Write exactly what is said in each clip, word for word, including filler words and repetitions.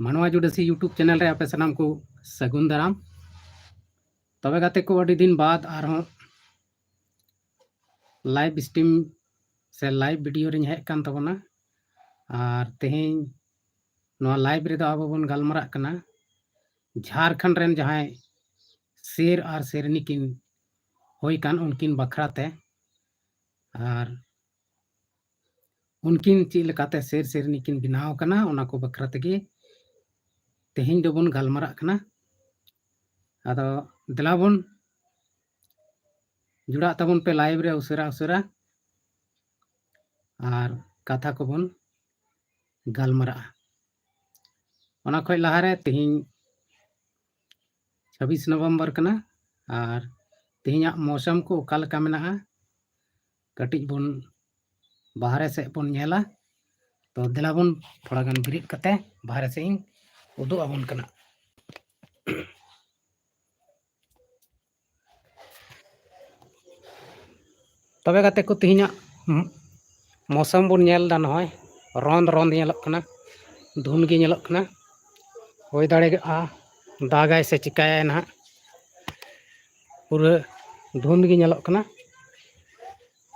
ᱢᱟᱱᱣᱟ ᱡᱩᱰᱟᱹᱥᱤ YouTube channel ᱨᱮ ᱟᱯᱮ ᱥᱟᱱᱟᱢ ᱠᱚ ᱥᱟᱹᱜᱩᱱ ᱫᱟᱨᱟᱢ᱾ ᱛᱚᱵᱮ ᱜᱟᱛᱮ ᱠᱚ, ᱟᱹᱰᱤ ᱫᱤᱱ ᱵᱟᱫ ᱟᱨᱦᱚᱸ live stream ᱥᱮ live video ᱨᱤᱧ ᱦᱮᱡ ᱟᱠᱟᱱ ᱛᱟᱵᱚᱱᱟ᱾ ᱟᱨ ᱛᱮᱦᱮᱧ ᱱᱚᱣᱟ live ᱨᱮᱫᱚ ᱟᱵᱚ ᱵᱚᱱ ᱜᱟᱞᱢᱟᱨᱟᱜ ᱠᱟᱱᱟ ᱡᱷᱟᱲᱠᱷᱚᱸᱰ ᱨᱮᱱ ᱡᱟᱦᱟᱸᱭ ᱥᱮᱨ ᱟᱨ ᱥᱮᱨᱱᱤ ᱠᱤᱱ ᱦᱩᱭ ᱠᱟᱱ ᱩᱱᱠᱤᱱ ᱵᱟᱠᱷᱨᱟ ᱛᱮ, ᱟᱨ ᱩᱱᱠᱤᱱ ᱪᱮᱫ ᱞᱮᱠᱟᱛᱮ ᱥᱮᱨ ᱥᱮᱨᱱᱤ ᱠᱤᱱ ᱵᱮᱱᱟᱣ ᱠᱟᱱᱟ, ᱚᱱᱟ ᱠᱚ ᱵᱟᱠᱷᱨᱟ ᱛᱮᱜᱮ ᱛᱮᱦᱮᱧ ᱫᱚᱵᱚᱱ ᱜᱟᱞᱢᱟᱨᱟᱜ ᱠᱟᱱᱟ᱾ ᱟᱫᱚ ᱫᱮᱞᱟ ᱵᱚᱱ ᱡᱩᱲᱟᱜ ᱛᱟᱵᱚᱱ ᱯᱮ live ᱨᱮ ᱩᱥᱟᱹᱨᱟ ᱩᱥᱟᱹᱨᱟ, ᱟᱨ ᱠᱟᱛᱷᱟ ᱠᱚᱵᱚᱱ ᱜᱟᱞᱢᱟᱨᱟᱜᱼᱟ᱾ ᱚᱱᱟ ᱠᱷᱚᱡ ᱞᱟᱦᱟᱨᱮ ᱛᱮᱦᱮᱧ ᱪᱷᱟᱵᱵᱤᱥ ᱱᱚᱵᱷᱮᱢᱵᱚᱨ ᱠᱟᱱᱟ, ᱟᱨ ᱛᱮᱦᱮᱧᱟᱜ ᱢᱳᱥᱚᱢ ᱠᱚ ᱚᱠᱟ ᱞᱮᱠᱟ ᱢᱮᱱᱟᱜᱼᱟ, ᱠᱟᱹᱴᱤᱡ ᱵᱚᱱ ᱵᱟᱦᱨᱮ ᱥᱮᱫ ᱵᱚᱱ ᱧᱮᱞᱟ᱾ ᱛᱚ ᱫᱮᱞᱟ ᱵᱚᱱ ᱛᱷᱚᱲᱟ ᱜᱟᱱ ᱵᱮᱨᱮᱫ ᱠᱟᱛᱮ ᱵᱟᱦᱨᱮ ᱥᱮᱫ ᱤᱧ ᱩᱫᱩᱜ ᱟᱵᱚᱱ ᱠᱟᱱᱟ᱾ ᱛᱚᱵᱮ ᱜᱟᱛᱮ ᱠᱚ, ᱛᱮᱦᱮᱧᱟᱜ ᱢ-, ᱢᱳᱥᱚᱢ ᱵᱚᱱ ᱧᱮᱞ ᱮᱫᱟ, ᱱᱚᱜᱼᱚᱭ ᱨᱚᱸᱫ ᱨᱚᱸᱫ ᱧᱮᱞᱚᱜ ᱠᱟᱱᱟ, ᱫᱷᱩᱸᱫᱽ ᱜᱮ ᱧᱮᱞᱚᱜ ᱠᱟᱱᱟ᱾ ᱦᱩᱭ ᱫᱟᱲᱮᱭᱟᱜᱼᱟ ᱫᱟᱜᱟᱭ ᱥᱮ ᱪᱤᱠᱟᱹᱭᱟᱭ ᱱᱟᱦᱟᱜ, ᱯᱩᱨᱟᱹ ᱫᱷᱩᱸᱫᱽ ᱜᱮ ᱧᱮᱞᱚᱜ ᱠᱟᱱᱟ᱾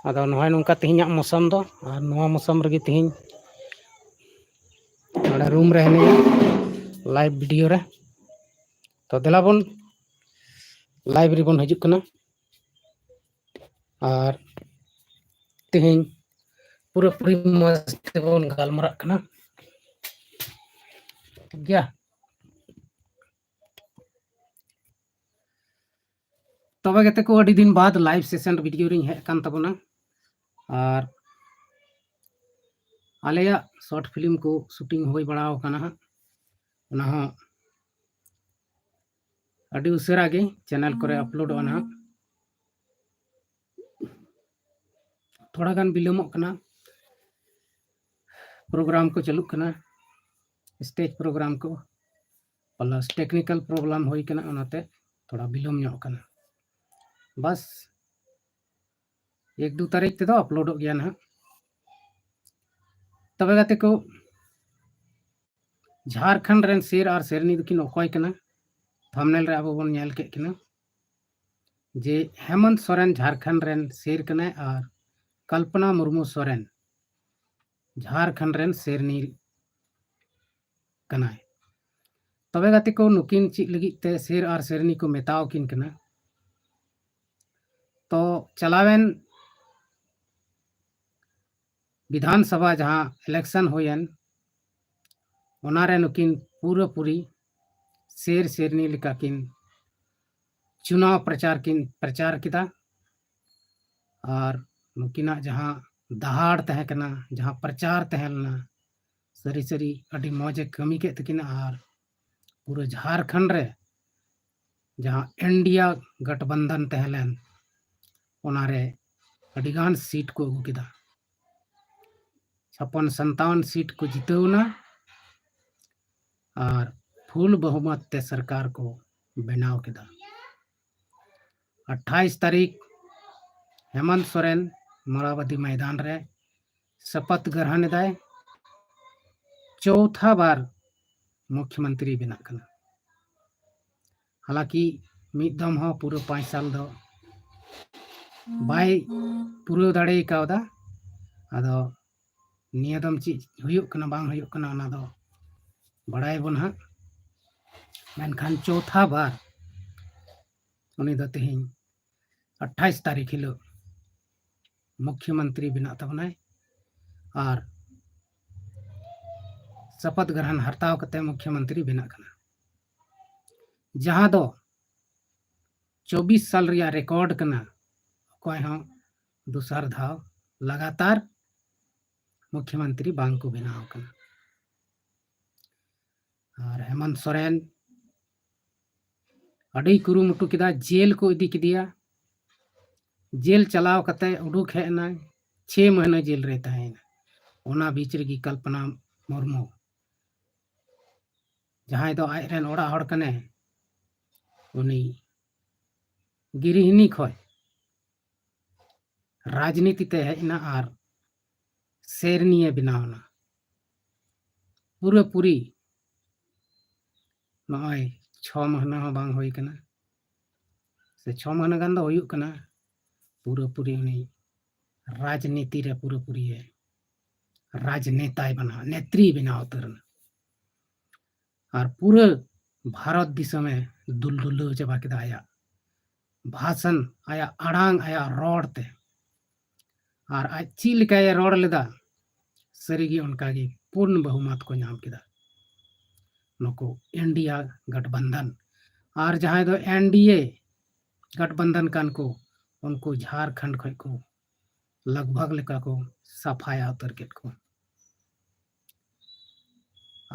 ᱟᱫᱚ ᱱᱚᱜᱼᱚᱭ ᱱᱚᱝᱠᱟ ᱛᱮᱦᱮᱧᱟᱜ ᱢᱳᱥᱚᱢ ᱫᱚ, ᱟᱨ ᱱᱚᱣᱟ ᱢᱳᱥᱚᱢ ᱨᱮᱜᱮ ᱛᱮᱦᱮᱧ ᱱᱚᱰᱮ ᱨᱩᱢ ᱨᱮ ᱦᱤᱱᱟᱹᱧᱟ live video ᱨᱮ᱾ ᱛᱚ ᱫᱮᱞᱟ ᱵᱚᱱ live ᱨᱮᱵᱚᱱ ᱦᱤᱡᱩᱜ ᱠᱟᱱᱟ, ᱟᱨ ᱛᱮᱦᱮᱧ ᱯᱩᱨᱟᱹᱯᱩᱨᱤ ᱢᱚᱡᱽ ᱛᱮᱵᱚᱱ ᱜᱟᱞᱢᱟᱨᱟᱜ ᱠᱟᱱᱟ, ᱴᱷᱤᱠ ᱜᱮᱭᱟ? ᱛᱚᱵᱮ ᱜᱟᱛᱮ ᱠᱚ, ᱟᱹᱰᱤ ᱫᱤᱱ ᱵᱟᱫ live session video ᱨᱤᱧ ᱦᱮᱡ ᱟᱠᱟᱱ ᱛᱟᱵᱚᱱᱟ, ᱟᱨ ᱟᱞᱮᱭᱟᱜ short film ᱠᱚ shooting ᱦᱩᱭ ᱵᱟᱲᱟ ᱟᱠᱟᱱᱟ ᱦᱟᱸᱜ, ᱚᱱᱟ ᱦᱚᱸ ᱟᱹᱰᱤ ᱩᱥᱟᱹᱨᱟ ᱜᱮ channel ᱠᱚᱨᱮ ᱟᱯᱞᱳᱰᱚᱜᱼᱟ ᱱᱟᱦᱟᱜ᱾ ᱛᱷᱚᱲᱟ ᱜᱟᱱ ᱵᱤᱞᱚᱢᱚᱜ ᱠᱟᱱᱟ, ᱯᱨᱳᱜᱨᱟᱢ ᱠᱚ ᱪᱟᱹᱞᱩᱜ ᱠᱟᱱᱟ, stage ᱯᱨᱳᱜᱨᱟᱢ ᱠᱚ, plus technical problem ᱦᱩᱭ ᱠᱟᱱᱟ, ᱚᱱᱟᱛᱮ ᱛᱷᱚᱲᱟ ᱵᱤᱞᱚᱢ ᱧᱚᱜ ᱠᱟᱱᱟ᱾ ᱵᱟᱥ ᱮᱠ ᱫᱩ ᱛᱟᱹᱨᱤᱠᱷ ᱛᱮᱫᱚ ᱟᱯᱞᱳᱰᱚᱜ ᱜᱮᱭᱟ ᱱᱟᱦᱟᱜ᱾ ᱛᱚᱵᱮ ᱜᱟᱛᱮ ᱠᱚ, ᱡᱷᱟᱲᱠᱷᱚᱸᱰ ᱨᱮᱱ ᱥᱮᱨ ᱟᱨ ᱥᱮᱨᱱᱤ ᱫᱚᱠᱤᱱ ᱚᱠᱚᱭ ᱠᱟᱱᱟ? ᱛᱷᱟᱢᱵᱱᱮᱞ ᱨᱮ ᱟᱵᱚ ᱵᱚᱱ ᱧᱮᱞ ᱠᱮᱫ ᱠᱤᱱᱟ ᱡᱮ ᱦᱮᱢᱚᱱᱛ ᱥᱚᱨᱮᱱ ᱡᱷᱟᱲᱠᱷᱚᱸᱰ ᱨᱮᱱ ᱥᱮᱨ ᱠᱟᱱᱟᱭ ᱟᱨ ᱠᱚᱞᱯᱚᱱᱟ ᱢᱩᱨᱢᱩ ᱥᱚᱨᱮᱱ ᱡᱷᱟᱲᱠᱷᱚᱸᱰ ᱨᱮᱱ ᱥᱮᱨᱱᱤ ᱠᱟᱱᱟᱭ᱾ ᱛᱚᱵᱮ ᱜᱟᱛᱮ ᱠᱚ, ᱱᱩᱠᱤᱱ ᱪᱮᱫ ᱞᱟᱹᱜᱤᱫ ᱛᱮ ᱥᱮᱨ ᱟᱨ ᱥᱮᱨᱱᱤ ᱠᱚ ᱢᱮᱛᱟᱣ ᱠᱤᱱ ᱠᱟᱱᱟ? ᱛᱚ ᱪᱟᱞᱟᱣᱮᱱ ᱵᱤᱫᱷᱟᱱ ᱥᱚᱵᱷᱟ ᱡᱟᱦᱟᱸ election ᱦᱩᱭᱮᱱ, ᱚᱱᱟᱨᱮ ᱱᱩᱠᱤᱱ ᱯᱩᱨᱟᱹᱯᱩᱨᱤ ᱥᱮᱨ ᱥᱮᱨᱱᱤ ᱞᱮᱠᱟ ᱠᱤᱱ ᱪᱩᱱᱟᱣ ᱯᱨᱚᱪᱟᱨ ᱠᱤᱱ ᱯᱨᱚᱪᱟᱨ ᱠᱮᱫᱟ᱾ ᱟᱨ ᱱᱩᱠᱤᱱᱟᱜ ᱡᱟᱦᱟᱸ ᱫᱟᱦᱟᱲ ᱛᱟᱦᱮᱸ ᱠᱟᱱᱟ, ᱡᱟᱦᱟᱸ ᱯᱨᱚᱪᱟᱨ ᱛᱟᱦᱮᱸ ᱞᱮᱱᱟ, ᱥᱟᱹᱨᱤ ᱥᱟᱹᱨᱤ ᱟᱹᱰᱤ ᱢᱚᱡᱽ ᱮ ᱠᱟᱹᱢᱤ ᱠᱮᱫ ᱛᱟᱹᱠᱤᱱᱟ᱾ ᱟᱨ ᱯᱩᱨᱟᱹ ᱡᱷᱟᱲᱠᱷᱚᱸᱰ ᱨᱮ ᱡᱟᱦᱟᱸ ᱤᱱᱰᱤᱭᱟ ᱜᱚᱴᱷᱵᱚᱱᱫᱷᱚᱱ ᱛᱟᱦᱮᱸ ᱞᱮᱱ, ᱚᱱᱟᱨᱮ ᱟᱹᱰᱤᱜᱟᱱ ᱥᱤᱴ ᱠᱚ ᱟᱹᱜᱩ ᱠᱮᱫᱟ᱾ ᱪᱷᱟᱯᱚᱱ ᱥᱟᱛᱟᱣᱟᱱ ᱥᱤᱴ ᱠᱚ ᱡᱤᱛᱟᱹᱣ ᱮᱱᱟ ᱟᱨ ᱯᱷᱩᱞ ᱵᱚᱦᱩᱢᱚᱛ ᱛᱮ ᱥᱚᱨᱠᱟᱨ ᱠᱚ ᱵᱮᱱᱟᱣ ᱠᱮᱫᱟ᱾ ᱟᱴᱷᱟᱭᱤᱥ ᱛᱟᱹᱨᱤᱠᱷ ᱦᱮᱢᱚᱱᱛ ᱥᱚᱨᱮᱱ ᱢᱚᱨᱟᱵᱟᱫᱤ ᱢᱚᱭᱫᱟᱱ ᱨᱮ ᱥᱚᱯᱚᱛ ᱜᱨᱚᱦᱚᱱ ᱮᱫᱟᱭ᱾ ᱪᱳᱣᱛᱷᱟ ᱵᱟᱨ ᱢᱩᱠᱷᱭᱚᱢᱚᱱᱛᱨᱤ ᱵᱮᱱᱟᱜ ᱠᱟᱱᱟ᱾ ᱦᱟᱞᱟᱸᱠᱤ ᱢᱤᱫ ᱫᱚᱢ ᱦᱚᱸ ᱯᱩᱨᱟᱹ ᱯᱟᱸᱪ ᱥᱟᱞ ᱫᱚ ᱵᱟᱭ ᱯᱩᱨᱟᱹᱣ ᱫᱟᱲᱮ ᱠᱟᱣᱫᱟ᱾ ᱟᱫᱚ ᱱᱤᱭᱟᱹ ᱫᱚᱢ ᱪᱮᱫ ᱦᱩᱭᱩᱜ ᱠᱟᱱᱟ ᱵᱟᱝ ᱦᱩᱭᱩᱜ ᱠᱟᱱᱟ, ᱚᱱᱟ ᱫᱚ ᱵᱟᱲᱟᱭᱟᱵᱚᱱ ᱦᱟᱸᱜ᱾ ᱢᱮᱱᱠᱷᱟᱱ ᱪᱳᱣᱛᱷᱟ ᱵᱟᱨ ᱩᱱᱤ ᱫᱚ ᱛᱮᱦᱮᱧ ᱟᱴᱷᱟᱭᱤᱥ ᱛᱟᱹᱨᱤᱠᱷ ᱦᱤᱞᱳᱜ ᱢᱩᱠᱷᱭᱚᱢᱚᱱᱛᱨᱤ ᱵᱮᱱᱟᱜ ᱛᱟᱵᱚᱱᱟᱭ ᱟᱨ ᱥᱚᱯᱚᱛ ᱜᱨᱚᱦᱚᱱ ᱦᱟᱛᱟᱣ ᱠᱟᱛᱮ ᱢᱩᱠᱷᱭᱚᱢᱚᱱᱛᱨᱤ ᱵᱮᱱᱟᱜ ᱠᱟᱱᱟ, ᱡᱟᱦᱟᱸ ᱫᱚ ᱪᱚᱵᱵᱤᱥ ᱥᱟᱞ ᱨᱮᱭᱟᱜ ᱨᱮᱠᱚᱨᱰ ᱠᱟᱱᱟ᱾ ᱚᱠᱚᱭ ᱦᱚᱸ ᱫᱚᱥᱟᱨ ᱫᱷᱟᱣ ᱞᱟᱜᱟᱛᱟᱨ ᱢᱩᱠᱷᱭᱚᱢᱚᱱᱛᱨᱤ ᱵᱟᱝ ᱠᱚ ᱵᱮᱱᱟᱣ ᱠᱟᱱᱟ᱾ ᱟᱨ ᱦᱮᱢᱚᱱᱛ ᱥᱚᱨᱮᱱ ᱟᱹᱰᱤᱭ ᱠᱩᱨᱩᱢᱩᱴᱩ ᱠᱮᱫᱟ, ᱡᱮᱞ ᱠᱚ ᱤᱫᱤ ᱠᱮᱫᱮᱭᱟ᱾ ᱡᱮᱞ ᱪᱟᱞᱟᱣ ᱠᱟᱛᱮ ᱩᱰᱩᱠ ᱦᱮᱡ ᱮᱱᱟᱭ, ᱪᱷᱮ ᱢᱟᱹᱦᱱᱟᱹ ᱡᱮᱞ ᱨᱮ ᱛᱟᱦᱮᱸᱭᱮᱱᱟ᱾ ᱚᱱᱟ ᱵᱤᱪ ᱨᱮᱜᱮ ᱠᱚᱞᱯᱚᱱᱟ ᱢᱩᱨᱢᱩ, ᱡᱟᱦᱟᱸᱭ ᱫᱚ ᱟᱡ ᱨᱮᱱ ᱚᱲᱟᱜ ᱦᱚᱲ ᱠᱟᱱᱟᱭ, ᱩᱱᱤ ᱜᱤᱨᱤᱦᱤᱱᱤ ᱠᱷᱚᱱ ᱨᱟᱡᱽᱱᱤᱛᱤ ᱛᱮ ᱦᱮᱡ ᱮᱱᱟ ᱟᱨ ᱥᱮᱨᱱᱤᱭᱮ ᱵᱮᱱᱟᱣ ᱮᱱᱟ᱾ ᱯᱩᱨᱟᱹᱯᱩᱨᱤ ᱱᱚᱜᱼᱚᱭ ᱪᱷᱚ ᱢᱟᱹᱦᱱᱟᱹ ᱦᱚᱸ ᱵᱟᱝ ᱦᱩᱭ ᱠᱟᱱᱟ, ᱥᱮ ᱪᱷᱚ ᱢᱟᱹᱦᱱᱟᱹ ᱜᱟᱱ ᱫᱚ ᱦᱩᱭᱩᱜ ᱠᱟᱱᱟ, ᱯᱩᱨᱟᱹᱯᱩᱨᱤ ᱩᱱᱤ ᱨᱟᱡᱽᱱᱤᱛᱤ ᱨᱮ ᱯᱩᱨᱟᱹᱯᱩᱨᱤ ᱮ ᱨᱟᱡᱽᱱᱮᱛᱟᱭ ᱵᱮᱱᱟᱣ, ᱱᱮᱛᱨᱤ ᱵᱮᱱᱟᱣ ᱩᱛᱟᱹᱨ ᱮᱱᱟ᱾ ᱟᱨ ᱯᱩᱨᱟᱹ ᱵᱷᱟᱨᱚᱛ ᱫᱤᱥᱚᱢᱮ ᱫᱩᱞ ᱰᱩᱞᱟᱹᱣ ᱪᱟᱵᱟ ᱠᱮᱫᱟ ᱟᱭᱟᱜ ᱵᱷᱟᱥᱚᱱ, ᱟᱭᱟᱜ ᱟᱲᱟᱝ, ᱟᱭᱟᱜ ᱨᱚᱲ ᱛᱮ᱾ ᱟᱨ ᱟᱡ ᱪᱮᱫ ᱞᱮᱠᱟᱭ ᱨᱚᱲ ᱞᱮᱫᱟ, ᱥᱟᱹᱨᱤᱜᱮ ᱚᱱᱠᱟᱜᱮ ᱯᱩᱨᱱ ᱵᱚᱦᱩᱢᱚᱛ ᱠᱚ ᱧᱟᱢ ᱠᱮᱫᱟ ᱱᱩᱠᱩ ᱤᱱᱰᱤᱭᱟ ᱜᱟᱴᱵᱟᱱᱫᱷᱟᱱ᱾ ᱟᱨ ᱡᱟᱦᱟᱸᱭ ᱫᱚ ᱮᱱᱰᱤᱮ ᱜᱟᱴᱵᱟᱱᱫᱷᱟᱱ ᱠᱟᱱ ᱠᱚ, ᱩᱱᱠᱩ ᱡᱷᱟᱨᱠᱷᱚᱸᱰ ᱠᱷᱚᱱ ᱠᱚ ᱞᱟᱜᱽ ᱵᱷᱟᱜᱽ ᱞᱮᱠᱟ ᱠᱚ ᱥᱟᱯᱷᱟᱭᱟ ᱩᱛᱟᱹᱨ ᱠᱮᱫ ᱠᱚ᱾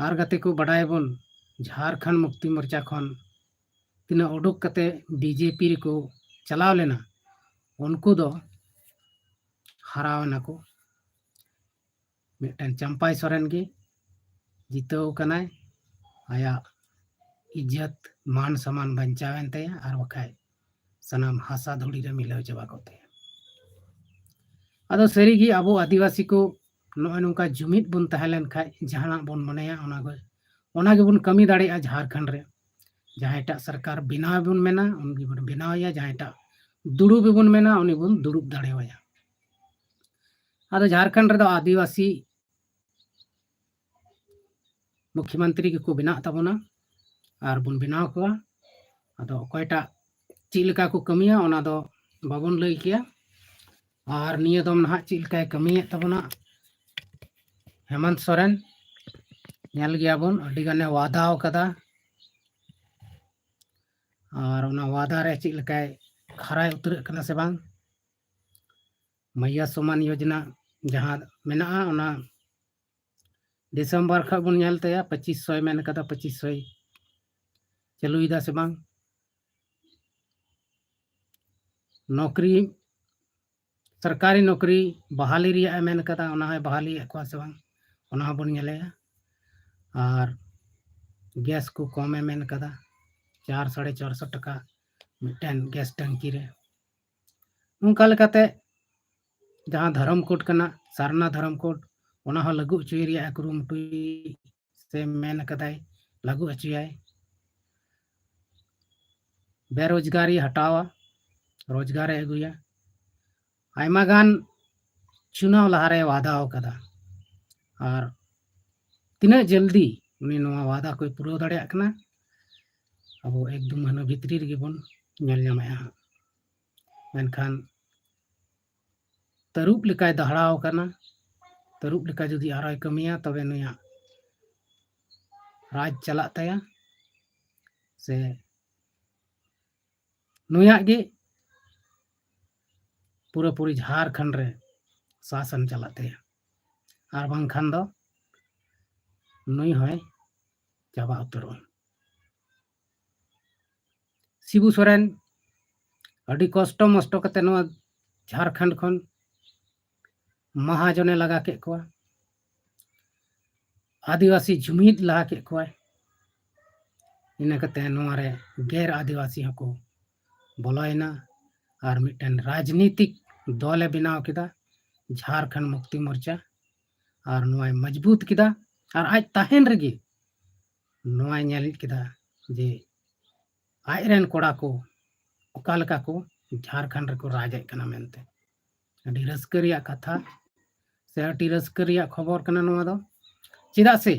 ᱟᱨ ᱜᱟᱛᱮ ᱠᱚ, ᱵᱟᱰᱟᱭᱟᱵᱚᱱ ᱡᱷᱟᱨᱠᱷᱚᱸᱰ ᱢᱩᱠᱛᱤ ᱢᱳᱨᱪᱟ ᱠᱷᱚᱱ ᱛᱤᱱᱟᱹᱜ ᱩᱰᱩᱠ ᱠᱟᱛᱮ ᱵᱤᱡᱮᱯᱤ ᱨᱮᱠᱚ ᱪᱟᱞᱟᱣ ᱞᱮᱱᱟ, ᱩᱱᱠᱩ ᱫᱚ ᱦᱟᱨᱟᱣ ᱮᱱᱟ ᱠᱚ᱾ ᱢᱤᱫᱴᱮᱱ ᱪᱟᱢᱯᱟᱭ ᱥᱚᱨᱮᱱ ᱜᱮ ᱡᱤᱛᱟᱹᱣ ᱠᱟᱱᱟᱭ, ᱟᱭᱟᱜ ᱤᱡᱽᱡᱚᱛ ᱢᱟᱱ ᱥᱚᱢᱟᱱ ᱵᱟᱧᱪᱟᱣ ᱮᱱ ᱛᱟᱭᱟ, ᱟᱨ ᱵᱟᱠᱷᱟᱡ ᱥᱟᱱᱟᱢ ᱦᱟᱥᱟ ᱫᱷᱩᱲᱤ ᱨᱮ ᱢᱤᱞᱟᱹᱣ ᱪᱟᱵᱟ ᱠᱚᱜ ᱛᱟᱭᱟ᱾ ᱟᱫᱚ ᱥᱟᱹᱨᱤᱜᱮ ᱟᱵᱚ ᱟᱹᱫᱤᱵᱟᱹᱥᱤ ᱠᱚ ᱱᱚᱜᱼᱚᱭ ᱱᱚᱝᱠᱟ ᱡᱩᱢᱤᱫ ᱵᱚᱱ ᱛᱟᱦᱮᱸ ᱞᱮᱱ ᱠᱷᱟᱡ, ᱡᱟᱦᱟᱱᱟᱜ ᱵᱚᱱ ᱢᱚᱱᱮᱭᱟ ᱚᱱᱟ ᱜᱮ, ᱚᱱᱟ ᱜᱮᱵᱚᱱ ᱠᱟᱹᱢᱤ ᱫᱟᱲᱮᱭᱟᱜᱼᱟ ᱡᱷᱟᱨᱠᱷᱚᱸᱰ ᱨᱮ᱾ ᱡᱟᱦᱟᱸᱭᱴᱟᱜ ᱥᱚᱨᱠᱟᱨ ᱵᱮᱱᱟᱣ ᱵᱚᱱ ᱢᱮᱱᱟ, ᱩᱱ ᱜᱮᱵᱚᱱ ᱵᱮᱱᱟᱣ ᱮᱭᱟ᱾ ᱡᱟᱦᱟᱸᱭᱴᱟᱜ ᱫᱩᱲᱩᱵ ᱵᱚᱱ ᱢᱮᱱᱟ, ᱩᱱᱤ ᱵᱚᱱ ᱫᱩᱲᱩᱵ ᱫᱟᱲᱮᱣᱟᱭᱟ᱾ ᱟᱫᱚ ᱡᱷᱟᱨᱠᱷᱚᱸᱰ ᱨᱮᱫᱚ ᱟᱹᱫᱤᱵᱟᱹᱥᱤ ᱢᱩᱠᱷᱭᱚᱢᱚᱱᱛᱨᱤ ᱜᱮᱠᱚ ᱵᱮᱱᱟᱜ ᱛᱟᱵᱚᱱᱟ, ᱟᱨ ᱵᱚᱱ ᱵᱮᱱᱟᱣ ᱠᱚᱣᱟ᱾ ᱟᱫᱚ ᱚᱠᱚᱭᱴᱟᱜ ᱪᱮᱫ ᱞᱮᱠᱟ ᱠᱚ ᱠᱟᱹᱢᱤᱭᱟ, ᱚᱱᱟ ᱫᱚ ᱵᱟᱵᱚᱱ ᱞᱟᱹᱭ ᱠᱮᱭᱟ᱾ ᱟᱨ ᱱᱤᱭᱟᱹ ᱫᱚᱢ ᱱᱟᱦᱟᱜ ᱪᱮᱫ ᱞᱮᱠᱟᱭ ᱠᱟᱹᱢᱤᱭᱮᱫ ᱛᱟᱵᱚᱱᱟ ᱦᱮᱢᱚᱱᱛ ᱥᱚᱨᱮᱱ, ᱧᱮᱞ ᱜᱮᱭᱟᱵᱚᱱ, ᱟᱹᱰᱤ ᱜᱟᱱᱮ ᱣᱟᱫᱟᱣ ᱠᱟᱫᱟ᱾ ᱟᱨ ᱚᱱᱟ ᱣᱟᱫᱟ ᱨᱮ ᱪᱮᱫ ᱞᱮᱠᱟᱭ ᱠᱷᱟᱨᱟᱭ ᱩᱛᱟᱹᱨᱚᱜ ᱠᱟᱱᱟ ᱥᱮ ᱵᱟᱝ? ᱢᱟᱭᱭᱟ ᱥᱚᱢᱟᱱ ᱭᱳᱡᱽᱱᱟ ᱡᱟᱦᱟᱸ ᱢᱮᱱᱟᱜᱼᱟ, ᱚᱱᱟ ᱰᱤᱥᱮᱢᱵᱚᱨ ᱠᱷᱚᱱ ᱵᱚᱱ ᱧᱮᱞ ᱛᱟᱭᱟ, ᱯᱚᱸᱪᱤᱥ ᱥᱚᱭ ᱢᱮᱱ ᱠᱟᱫᱟ, ᱯᱚᱸᱪᱤᱥ ᱥᱚᱭ ᱪᱟᱹᱞᱩᱭᱮᱫᱟ ᱥᱮ ᱵᱟᱝ? ᱱᱚᱠᱨᱤ, ᱥᱚᱨᱠᱟᱨᱤ ᱱᱚᱠᱨᱤ ᱵᱟᱦᱟᱞᱤ ᱨᱮᱭᱟᱜ ᱮ ᱢᱮᱱ ᱠᱟᱫᱟ, ᱚᱱᱟ ᱦᱚᱸᱭ ᱵᱟᱦᱟᱞᱤᱭᱮᱫ ᱠᱚᱣᱟ ᱥᱮ ᱵᱟᱝ, ᱚᱱᱟ ᱦᱚᱸᱵᱚᱱ ᱧᱮᱞᱮᱭᱟ᱾ ᱟᱨ ᱜᱮᱥ ᱠᱚ ᱠᱚᱢᱮ ᱢᱮᱱ ᱠᱟᱫᱟ, ᱪᱟᱨ, ᱥᱟᱲᱮ ᱪᱟᱨᱥᱚ ᱴᱟᱠᱟ ᱢᱤᱫᱴᱮᱱ ᱜᱮᱥ ᱴᱟᱝᱠᱤ ᱨᱮ᱾ ᱚᱱᱠᱟ ᱞᱮᱠᱟᱛᱮ ᱡᱟᱦᱟᱸ ᱫᱷᱚᱨᱚᱢ ᱠᱳᱰ ᱠᱟᱱᱟ, ᱥᱟᱨᱱᱟ ᱫᱷᱚᱨᱚᱢ ᱠᱳᱰ, ᱚᱱᱟ ᱦᱚᱸ ᱞᱟᱹᱜᱩ ᱦᱚᱪᱚᱭ ᱨᱮᱭᱟᱜ ᱮ ᱠᱩᱨᱩᱢᱩᱴᱩᱭ ᱥᱮ ᱢᱮᱱ ᱠᱟᱫᱟᱭ, ᱞᱟᱹᱜᱩ ᱦᱚᱪᱚᱭᱟᱭ᱾ ᱵᱮᱨᱳᱡᱽᱜᱟᱨᱤ ᱦᱟᱴᱟᱣᱟ, ᱨᱳᱡᱽᱜᱟᱨᱮ ᱟᱹᱜᱩᱭᱟ᱾ ᱟᱭᱢᱟ ᱜᱟᱱ ᱪᱩᱱᱟᱣ ᱞᱟᱦᱟᱨᱮ ᱣᱟᱫᱟ ᱟᱠᱟᱫᱟ, ᱟᱨ ᱛᱤᱱᱟᱹᱜ ᱡᱚᱞᱫᱤ ᱩᱱᱤ ᱱᱚᱣᱟ ᱣᱟᱫᱟ ᱠᱚᱭ ᱯᱩᱨᱟᱹᱣ ᱫᱟᱲᱮᱭᱟᱜ ᱠᱟᱱᱟ, ᱟᱵᱚ ᱮᱠ ᱫᱩ ᱢᱟᱹᱦᱱᱟᱹ ᱵᱷᱤᱛᱨᱤ ᱨᱮᱜᱮ ᱵᱚᱱ ᱧᱮᱞ ᱧᱟᱢᱮᱜᱼᱟ ᱦᱟᱸᱜ᱾ ᱢᱮᱱᱠᱷᱟᱱ ᱛᱟᱹᱨᱩᱵ ᱞᱮᱠᱟᱭ ᱫᱟᱦᱲᱟᱣ ᱟᱠᱟᱱᱟ᱾ ᱛᱟᱹᱨᱩᱵ ᱞᱮᱠᱟ ᱡᱩᱫᱤ ᱟᱨᱚᱭ ᱠᱟᱹᱢᱤᱭᱟ, ᱛᱚᱵᱮ ᱱᱩᱭᱟᱜ ᱨᱟᱡᱽ ᱪᱟᱞᱟᱜ ᱛᱟᱭᱟ, ᱥᱮ ᱱᱩᱭᱟᱜ ᱜᱮ ᱯᱩᱨᱟᱹᱯᱩᱨᱤ ᱡᱷᱟᱲᱠᱷᱚᱸᱰ ᱨᱮ ᱥᱟᱥᱚᱱ ᱪᱟᱞᱟᱜ ᱛᱟᱭᱟ, ᱟᱨ ᱵᱟᱝᱠᱷᱟᱱ ᱫᱚ ᱱᱩᱭ ᱦᱚᱸᱭ ᱪᱟᱵᱟ ᱩᱛᱟᱹᱨᱚᱜᱼᱟ᱾ ᱥᱤᱵᱩ ᱥᱚᱨᱮᱱ ᱟᱹᱰᱤ ᱠᱚᱥᱴᱚ ᱢᱚᱥᱴᱚ ᱠᱟᱛᱮ ᱱᱚᱣᱟ ᱡᱷᱟᱲᱠᱷᱚᱸᱰ ᱠᱷᱚᱱ ᱢᱟᱦᱟᱡᱚᱱᱮ ᱞᱟᱜᱟ ᱠᱮᱫ ᱠᱚᱣᱟ, ᱟᱹᱫᱤᱵᱟᱹᱥᱤ ᱡᱩᱢᱤᱫ ᱞᱟᱦᱟ ᱠᱮᱫ ᱠᱚᱣᱟᱭ᱾ ᱤᱱᱟᱹ ᱠᱟᱛᱮ ᱱᱚᱣᱟ ᱨᱮ ᱜᱮᱨ ᱟᱹᱫᱤᱵᱟᱹᱥᱤ ᱦᱚᱸᱠᱚ ᱵᱚᱞᱚᱭᱮᱱᱟ, ᱟᱨ ᱢᱤᱫᱴᱮᱱ ᱨᱟᱡᱽᱱᱤᱛᱤᱠ ᱫᱚᱞᱮ ᱵᱮᱱᱟᱣ ᱠᱮᱫᱟ, ᱡᱷᱟᱲᱠᱷᱚᱸᱰ ᱢᱩᱠᱛᱤ ᱢᱳᱨᱪᱟ, ᱟᱨ ᱱᱚᱣᱟᱭ ᱢᱚᱡᱽᱵᱩᱛ ᱠᱮᱫᱟ᱾ ᱟᱨ ᱟᱡ ᱛᱟᱦᱮᱱ ᱨᱮᱜᱮ ᱱᱚᱣᱟᱭ ᱧᱮᱞ ᱠᱮᱫᱟ ᱡᱮ ᱟᱡᱨᱮᱱ ᱠᱚᱲᱟ ᱠᱚ ᱚᱠᱟ ᱞᱮᱠᱟ ᱠᱚ ᱡᱷᱟᱲᱠᱷᱚᱸᱰ ᱨᱮᱠᱚ ᱨᱟᱡᱮᱫ ᱠᱟᱱᱟ ᱢᱮᱱᱛᱮ᱾ ᱟᱹᱰᱤ ᱨᱟᱹᱥᱠᱟᱹ ᱨᱮᱭᱟᱜ ᱠᱟᱛᱷᱟ ᱥᱮ ᱟᱹᱰᱤ ᱨᱟᱹᱥᱠᱟᱹ ᱨᱮᱭᱟᱜ ᱠᱷᱚᱵᱚᱨ ᱠᱟᱱᱟ ᱱᱚᱣᱟ ᱫᱚ᱾ ᱪᱮᱫᱟᱜ ᱥᱮ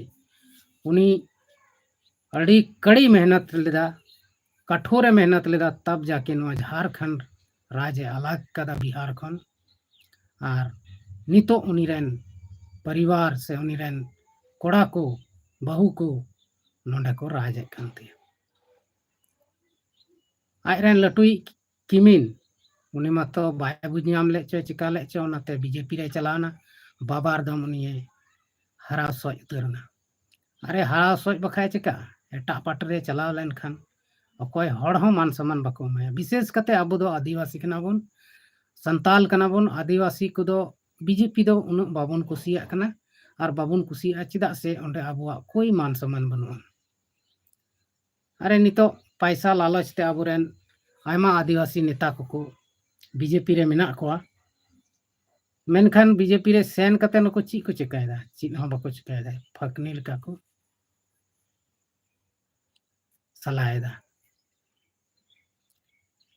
ᱩᱱᱤ ᱟᱹᱰᱤ ᱠᱟᱹᱲᱤ ᱢᱮᱦᱱᱚᱛ ᱞᱮᱫᱟ, ᱠᱟᱴᱷᱳᱨᱮ ᱢᱮᱦᱱᱚᱛ ᱞᱮᱫᱟ, ᱛᱟᱵ ᱡᱟᱠᱮ ᱱᱚᱣᱟ ᱡᱷᱟᱲᱠᱷᱚᱸᱰ ᱨᱟᱡᱽ ᱮ ᱟᱞᱟᱜᱽ ᱠᱟᱫᱟ ᱵᱤᱦᱟᱨ ᱠᱷᱚᱱ᱾ ᱟᱨ ᱱᱤᱛᱚᱜ ᱩᱱᱤ ᱨᱮᱱ ᱯᱚᱨᱤᱵᱟᱨ ᱥᱮ ᱩᱱᱤ ᱨᱮᱱ ᱠᱚᱲᱟ ᱠᱚ, ᱵᱟᱹᱦᱩ ᱠᱚ ᱱᱚᱰᱮ ᱠᱚ ᱨᱟᱡᱮᱫ ᱠᱟᱱ ᱛᱟᱭᱟ᱾ ᱟᱡ ᱨᱮᱱ ᱞᱟᱹᱴᱩᱭᱤᱡ ᱠᱤᱢᱤᱱ, ᱩᱱᱤ ᱢᱟᱛᱚ ᱵᱟᱭ ᱵᱩᱡᱽ ᱧᱟᱢ ᱞᱮᱫ ᱪᱚ, ᱪᱤᱠᱟ ᱞᱮᱫ ᱪᱚ, ᱚᱱᱟᱛᱮ ᱵᱤᱡᱮᱯᱤ ᱨᱮ ᱪᱟᱞᱟᱣ ᱮᱱᱟ᱾ ᱵᱟᱵᱟ ᱮᱠᱫᱚᱢ ᱩᱱᱤᱭᱮ ᱦᱟᱨᱟᱣ ᱥᱚᱡ ᱩᱛᱟᱹᱨ ᱮᱱᱟ᱾ ᱟᱨᱮ ᱦᱟᱨᱟᱣ ᱥᱚᱡ ᱵᱟᱠᱷᱟᱡ ᱪᱤᱠᱟᱹᱜᱼᱟ? ᱮᱴᱟᱜ ᱯᱟᱨᱴᱤ ᱨᱮ ᱪᱟᱞᱟᱣ ᱞᱮᱱᱠᱷᱟᱱ ᱚᱠᱚᱭ ᱦᱚᱲ ᱦᱚᱸ ᱢᱟᱱ ᱥᱚᱱᱢᱟᱱ ᱵᱟᱠᱚ ᱮᱢᱟᱭᱟ᱾ ᱵᱤᱥᱮᱥ ᱠᱟᱛᱮ ᱟᱵᱚ ᱫᱚ ᱟᱹᱫᱤᱵᱟᱹᱥᱤ ᱠᱟᱱᱟ ᱵᱚᱱ, ᱥᱟᱱᱛᱟᱞ ᱠᱟᱱᱟ ᱵᱚᱱ᱾ ᱟᱹᱫᱤᱵᱟᱹᱥᱤ ᱠᱚᱫᱚ ᱵᱤᱡᱮᱯᱤ ᱫᱚ ᱩᱱᱟᱹᱜ ᱵᱟᱵᱚᱱ ᱠᱩᱥᱤᱭᱟᱜ ᱠᱟᱱᱟ, ᱟᱨ ᱵᱟᱵᱚᱱ ᱠᱩᱥᱤᱭᱟᱜᱼᱟ ᱪᱮᱫᱟᱜ ᱥᱮ ᱚᱸᱰᱮ ᱟᱵᱚᱣᱟᱜ ᱠᱳᱭ ᱢᱟᱱ ᱥᱚᱱᱢᱟᱱ ᱵᱟᱹᱱᱩᱜᱼᱟ᱾ ᱟᱨᱮ ᱱᱤᱛᱚᱜ ᱯᱟᱭᱥᱟ ᱞᱟᱞᱚᱪ ᱛᱮ ᱟᱵᱚᱨᱮᱱ ᱟᱭᱢᱟ ᱟᱹᱫᱤᱵᱟᱹᱥᱤ ᱱᱮᱛᱟ ᱠᱚᱠᱚ ᱵᱤᱡᱮᱯᱤ ᱨᱮ ᱢᱮᱱᱟᱜ ᱠᱚᱣᱟ, ᱢᱮᱱᱠᱷᱟᱱ ᱵᱤᱡᱮᱯᱤ ᱨᱮ ᱥᱮᱱ ᱠᱟᱛᱮ ᱱᱩᱠᱩ ᱪᱮᱫ ᱠᱚ ᱪᱮᱠᱟᱭᱮᱫᱟ? ᱪᱮᱫ ᱦᱚᱸ ᱵᱟᱠᱚ ᱪᱮᱠᱟᱭᱮᱫᱟ, ᱯᱷᱟᱹᱠᱱᱤ ᱞᱮᱠᱟ ᱠᱚ ᱥᱟᱞᱟᱭᱮᱫᱟ᱾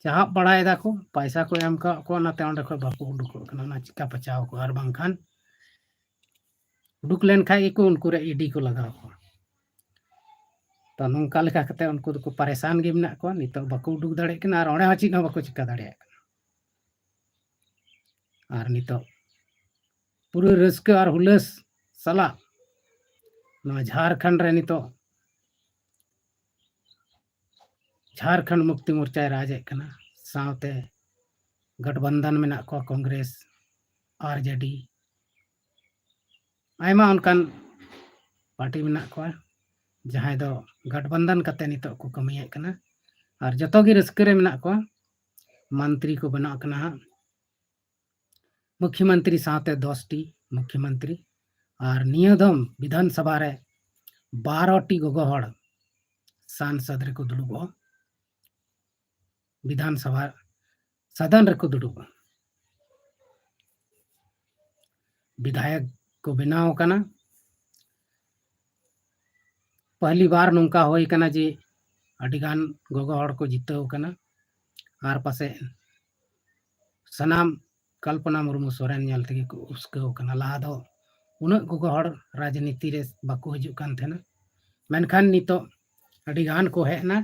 ᱪᱟᱦᱟᱵ ᱵᱟᱲᱟᱭ ᱫᱟᱠᱚ, ᱯᱟᱭᱥᱟ ᱠᱚ ᱮᱢ ᱠᱟᱜ ᱠᱚᱣᱟ, ᱚᱱᱟᱛᱮ ᱚᱸᱰᱮ ᱠᱷᱚᱱ ᱵᱟᱠᱚ ᱩᱰᱩᱠᱚᱜ ᱠᱟᱱᱟ᱾ ᱚᱱᱟ ᱪᱤᱠᱟ ᱵᱟᱪᱟᱣ ᱠᱚᱣᱟ? ᱟᱨ ᱵᱟᱝᱠᱷᱟᱱ ᱩᱰᱩᱠ ᱞᱮᱱ ᱠᱷᱟᱡ ᱜᱮᱠᱚ ᱩᱱᱠᱩ ᱨᱮ ᱤᱰᱤ ᱠᱚ ᱞᱟᱜᱟᱣ ᱠᱚᱣᱟ᱾ ᱛᱚ ᱱᱚᱝᱠᱟ ᱞᱮᱠᱟ ᱠᱟᱛᱮ ᱩᱱᱠᱩ ᱫᱚᱠᱚ ᱯᱟᱨᱮᱥᱟᱱ ᱜᱮ ᱢᱮᱱᱟᱜ ᱠᱚᱣᱟ, ᱱᱤᱛᱚᱜ ᱵᱟᱠᱚ ᱩᱰᱩᱠ ᱫᱟᱲᱮᱭᱟᱜ ᱠᱟᱱᱟ ᱟᱨ ᱚᱸᱰᱮ ᱦᱚᱸ ᱪᱮᱫ ᱦᱚᱸ ᱵᱟᱠᱚ ᱪᱤᱠᱟ ᱫᱟᱲᱮᱭᱟᱜ ᱠᱟᱱᱟ᱾ ᱟᱨ ᱱᱤᱛᱚᱜ ᱯᱩᱨᱟᱹ ᱨᱟᱹᱥᱠᱟᱹ ᱟᱨ ᱦᱩᱞᱟᱹᱥ ᱥᱟᱞᱟᱜ ᱱᱚᱣᱟ ᱡᱷᱟᱲᱠᱷᱚᱸᱰ ᱨᱮ ᱱᱤᱛᱚᱜ ᱡᱷᱟᱲᱠᱷᱚᱸᱰ ᱢᱩᱠᱛᱤ ᱢᱳᱨᱪᱟᱭ ᱨᱟᱡᱮᱫ ᱠᱟᱱᱟ, ᱥᱟᱶᱛᱮ ᱜᱚᱴᱵᱚᱱᱫᱷᱚᱱ ᱢᱮᱱᱟᱜ ᱠᱚᱣᱟ, ᱠᱚᱝᱜᱨᱮᱥ, ᱟᱨᱡᱮᱰᱤ, ᱟᱭᱢᱟ ᱚᱱᱠᱟᱱ ᱯᱟᱨᱴᱤ ᱢᱮᱱᱟᱜ ᱠᱚᱣᱟ, ᱡᱟᱦᱟᱸᱭ ᱫᱚ ᱜᱚᱴᱵᱚᱱᱫᱷᱚᱱ ᱠᱟᱛᱮ ᱱᱤᱛᱚᱜ ᱠᱚ ᱠᱟᱹᱢᱤᱭᱮᱫ ᱠᱟᱱᱟ᱾ ᱟᱨ ᱡᱚᱛᱚ ᱜᱮ ᱨᱟᱹᱥᱠᱟᱹ ᱨᱮ ᱢᱮᱱᱟᱜ ᱠᱚᱣᱟ᱾ ᱢᱚᱱᱛᱨᱤ ᱠᱚ ᱵᱮᱱᱟᱜ ᱠᱟᱱᱟ ᱦᱟᱸᱜ, ᱢᱩᱠᱷᱭᱚᱢᱚᱱᱛᱨᱤ ᱥᱟᱶᱛᱮ ᱫᱚᱥ ᱴᱤ ᱢᱩᱠᱷᱭᱚᱢᱚᱱᱛᱨᱤ᱾ ᱟᱨ ᱱᱤᱭᱟᱹ ᱫᱚᱢ ᱵᱤᱫᱷᱟᱱ ᱥᱚᱵᱷᱟ ᱨᱮ ᱵᱟᱨᱚ ᱴᱤ ᱜᱚᱜᱚ ᱦᱚᱲ ᱥᱟᱝᱥᱚᱫ ᱨᱮᱠᱚ ᱫᱩᱲᱩᱵᱚᱜᱼᱟ᱾ ᱵᱤᱫᱷᱟᱱ ᱥᱚᱵᱷᱟ ᱥᱟᱫᱚᱱ ᱨᱮᱠᱚ ᱫᱩᱲᱩᱵᱼᱟ᱾ ᱵᱤᱫᱷᱟᱭᱚᱠ ᱠᱚ ᱵᱮᱱᱟᱣ ᱟᱠᱟᱱᱟ᱾ ᱯᱟᱦᱞᱤ ᱵᱟᱨ ᱱᱚᱝᱠᱟ ᱦᱩᱭ ᱠᱟᱱᱟ ᱡᱮ ᱟᱹᱰᱤᱜᱟᱱ ᱜᱚᱜᱚ ᱦᱚᱲ ᱠᱚ ᱡᱤᱛᱟᱹᱣ ᱠᱟᱱᱟ᱾ ᱟᱨ ᱯᱟᱥᱮᱡ ᱥᱟᱱᱟᱢ ᱠᱚᱞᱯᱚᱱᱟ ᱢᱩᱨᱢᱩ ᱥᱚᱨᱮᱱ ᱧᱮᱞ ᱛᱮᱜᱮ ᱠᱚ ᱩᱥᱠᱟᱹᱣ ᱠᱟᱱᱟ᱾ ᱞᱟᱦᱟ ᱫᱚ ᱩᱱᱟᱹᱜ ᱜᱚᱜᱚ ᱦᱚᱲ ᱨᱟᱡᱽᱱᱤᱛᱤ ᱨᱮ ᱵᱟᱠᱚ ᱦᱤᱡᱩᱜ ᱠᱟᱱ ᱛᱟᱦᱮᱱᱟ, ᱢᱮᱱᱠᱷᱟᱱ ᱱᱤᱛᱚᱜ ᱟᱹᱰᱤ ᱜᱟᱱ ᱠᱚ ᱦᱮᱡ ᱮᱱᱟ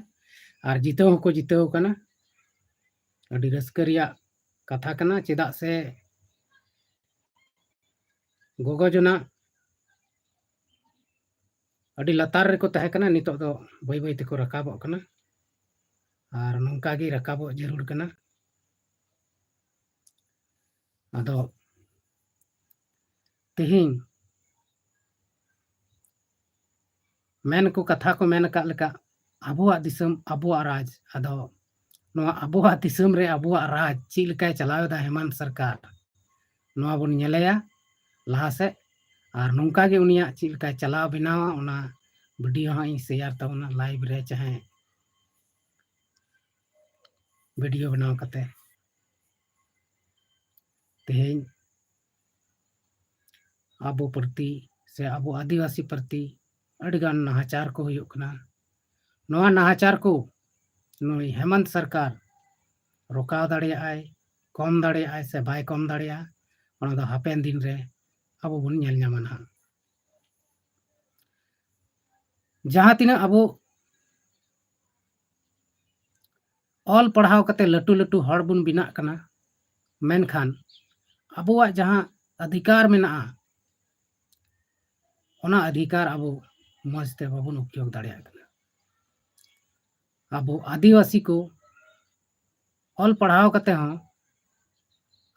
ᱟᱨ ᱡᱤᱛᱟᱹᱣ ᱦᱚᱸᱠᱚ ᱡᱤᱛᱟᱹᱣ ᱠᱟᱱᱟ᱾ ᱟᱹᱰᱤ ᱨᱟᱹᱥᱠᱟᱹ ᱨᱮᱭᱟᱜ ᱠᱟᱛᱷᱟ ᱠᱟᱱᱟ, ᱪᱮᱫᱟᱜ ᱥᱮ ᱜᱚᱜᱚ ᱡᱚᱱᱟ ᱟᱹᱰᱤ ᱞᱟᱛᱟᱨ ᱨᱮᱠᱚ ᱛᱟᱦᱮᱸ ᱠᱟᱱᱟ, ᱱᱤᱛᱚᱜ ᱫᱚ ᱵᱟᱹᱭ ᱵᱟᱹᱭ ᱛᱮᱠᱚ ᱨᱟᱠᱟᱵᱚᱜ ᱠᱟᱱᱟ᱾ ᱟᱨ ᱱᱚᱝᱠᱟ ᱜᱮ ᱨᱟᱠᱟᱵᱚᱜ ᱡᱟᱹᱨᱩᱲ ᱠᱟᱱᱟ᱾ ᱟᱫᱚ ᱛᱮᱦᱮᱧ ᱢᱮᱱ ᱠᱚ, ᱠᱟᱛᱷᱟ ᱠᱚ ᱢᱮᱱ ᱟᱠᱟᱫ ᱞᱮᱠᱟ, ᱟᱵᱚᱣᱟᱜ ᱫᱤᱥᱚᱢ, ᱟᱵᱚᱣᱟᱜ ᱨᱟᱡᱽ᱾ ᱟᱫᱚ ᱱᱚᱣᱟ ᱟᱵᱚᱣᱟᱜ ᱫᱤᱥᱚᱢ ᱨᱮ ᱟᱵᱚᱣᱟᱜ ᱨᱟᱡᱽ ᱪᱮᱫ ᱞᱮᱠᱟᱭ ᱪᱟᱞᱟᱣ ᱮᱫᱟ ᱦᱮᱢᱟᱱᱛ ᱥᱚᱨᱠᱟᱨ, ᱱᱚᱣᱟ ᱵᱚᱱ ᱧᱮᱞᱮᱭᱟ ᱞᱟᱦᱟ ᱥᱮᱫ᱾ ᱟᱨ ᱱᱚᱝᱠᱟ ᱜᱮ ᱩᱱᱤᱭᱟᱜ ᱪᱮᱫ ᱞᱮᱠᱟᱭ ᱪᱟᱞᱟᱣ ᱵᱮᱱᱟᱣᱟ, ᱚᱱᱟ ᱵᱷᱤᱰᱤᱭᱳ ᱦᱚᱸ ᱤᱧ ᱥᱮᱭᱟᱨ ᱛᱟᱵᱚᱱᱟ ᱞᱟᱭᱤᱵᱷ ᱨᱮ, ᱪᱟᱦᱮ ᱵᱷᱤᱰᱤᱭᱳ ᱵᱮᱱᱟᱣ ᱠᱟᱛᱮ᱾ ᱛᱮᱦᱮᱧ ᱟᱵᱚ ᱯᱨᱚᱛᱤ ᱥᱮ ᱟᱵᱚ ᱟᱹᱫᱤᱵᱟᱹᱥᱤ ᱯᱨᱚᱛᱤ ᱟᱹᱰᱤᱜᱟᱱ ᱱᱟᱦᱟᱪᱟᱨ ᱠᱚ ᱦᱩᱭᱩᱜ ᱠᱟᱱᱟ᱾ ᱱᱚᱣᱟ ᱱᱟᱦᱟᱪᱟᱨ ᱠᱚ ᱱᱩᱭ ᱦᱮᱢᱟᱱᱛ ᱥᱚᱨᱠᱟᱨ ᱨᱚᱠᱟᱣ ᱫᱟᱲᱮᱭᱟᱜᱼᱟᱭ, ᱠᱚᱢ ᱫᱟᱲᱮᱭᱟᱜᱼᱟᱭ ᱥᱮ ᱵᱟᱭ ᱠᱚᱢ ᱫᱟᱲᱮᱭᱟᱜᱼᱟ, ᱚᱱᱟ ᱫᱚ ᱦᱟᱯᱮᱱ ᱫᱤᱱ ᱨᱮ ᱟᱵᱚ ᱵᱚᱱ ᱧᱮᱞ ᱧᱟᱢᱟ ᱱᱟᱦᱟᱜ᱾ ᱡᱟᱦᱟᱸ ᱛᱤᱱᱟᱹᱜ ᱟᱵᱚ ᱚᱞ ᱯᱟᱲᱦᱟᱣ ᱠᱟᱛᱮ ᱞᱟᱹᱴᱩ ᱞᱟᱹᱴᱩ ᱦᱚᱲ ᱵᱚᱱ ᱵᱮᱱᱟᱜ ᱠᱟᱱᱟ, ᱢᱮᱱᱠᱷᱟᱱ ᱟᱵᱚᱣᱟᱜ ᱡᱟᱦᱟᱸ ᱚᱫᱷᱤᱠᱟᱨ ᱢᱮᱱᱟᱜᱼᱟ, ᱚᱱᱟ ᱚᱫᱷᱤᱠᱟᱨ ᱟᱵᱚ ᱢᱚᱡᱽ ᱛᱮ ᱵᱟᱵᱚᱱ ᱩᱯᱭᱳᱜᱽ ᱫᱟᱲᱮᱭᱟᱜ ᱠᱟᱱᱟ᱾ ᱟᱵᱚ ᱟᱹᱫᱤᱵᱟᱹᱥᱤ ᱠᱚ ᱚᱞ ᱯᱟᱲᱦᱟᱣ ᱠᱟᱛᱮ ᱦᱚᱸ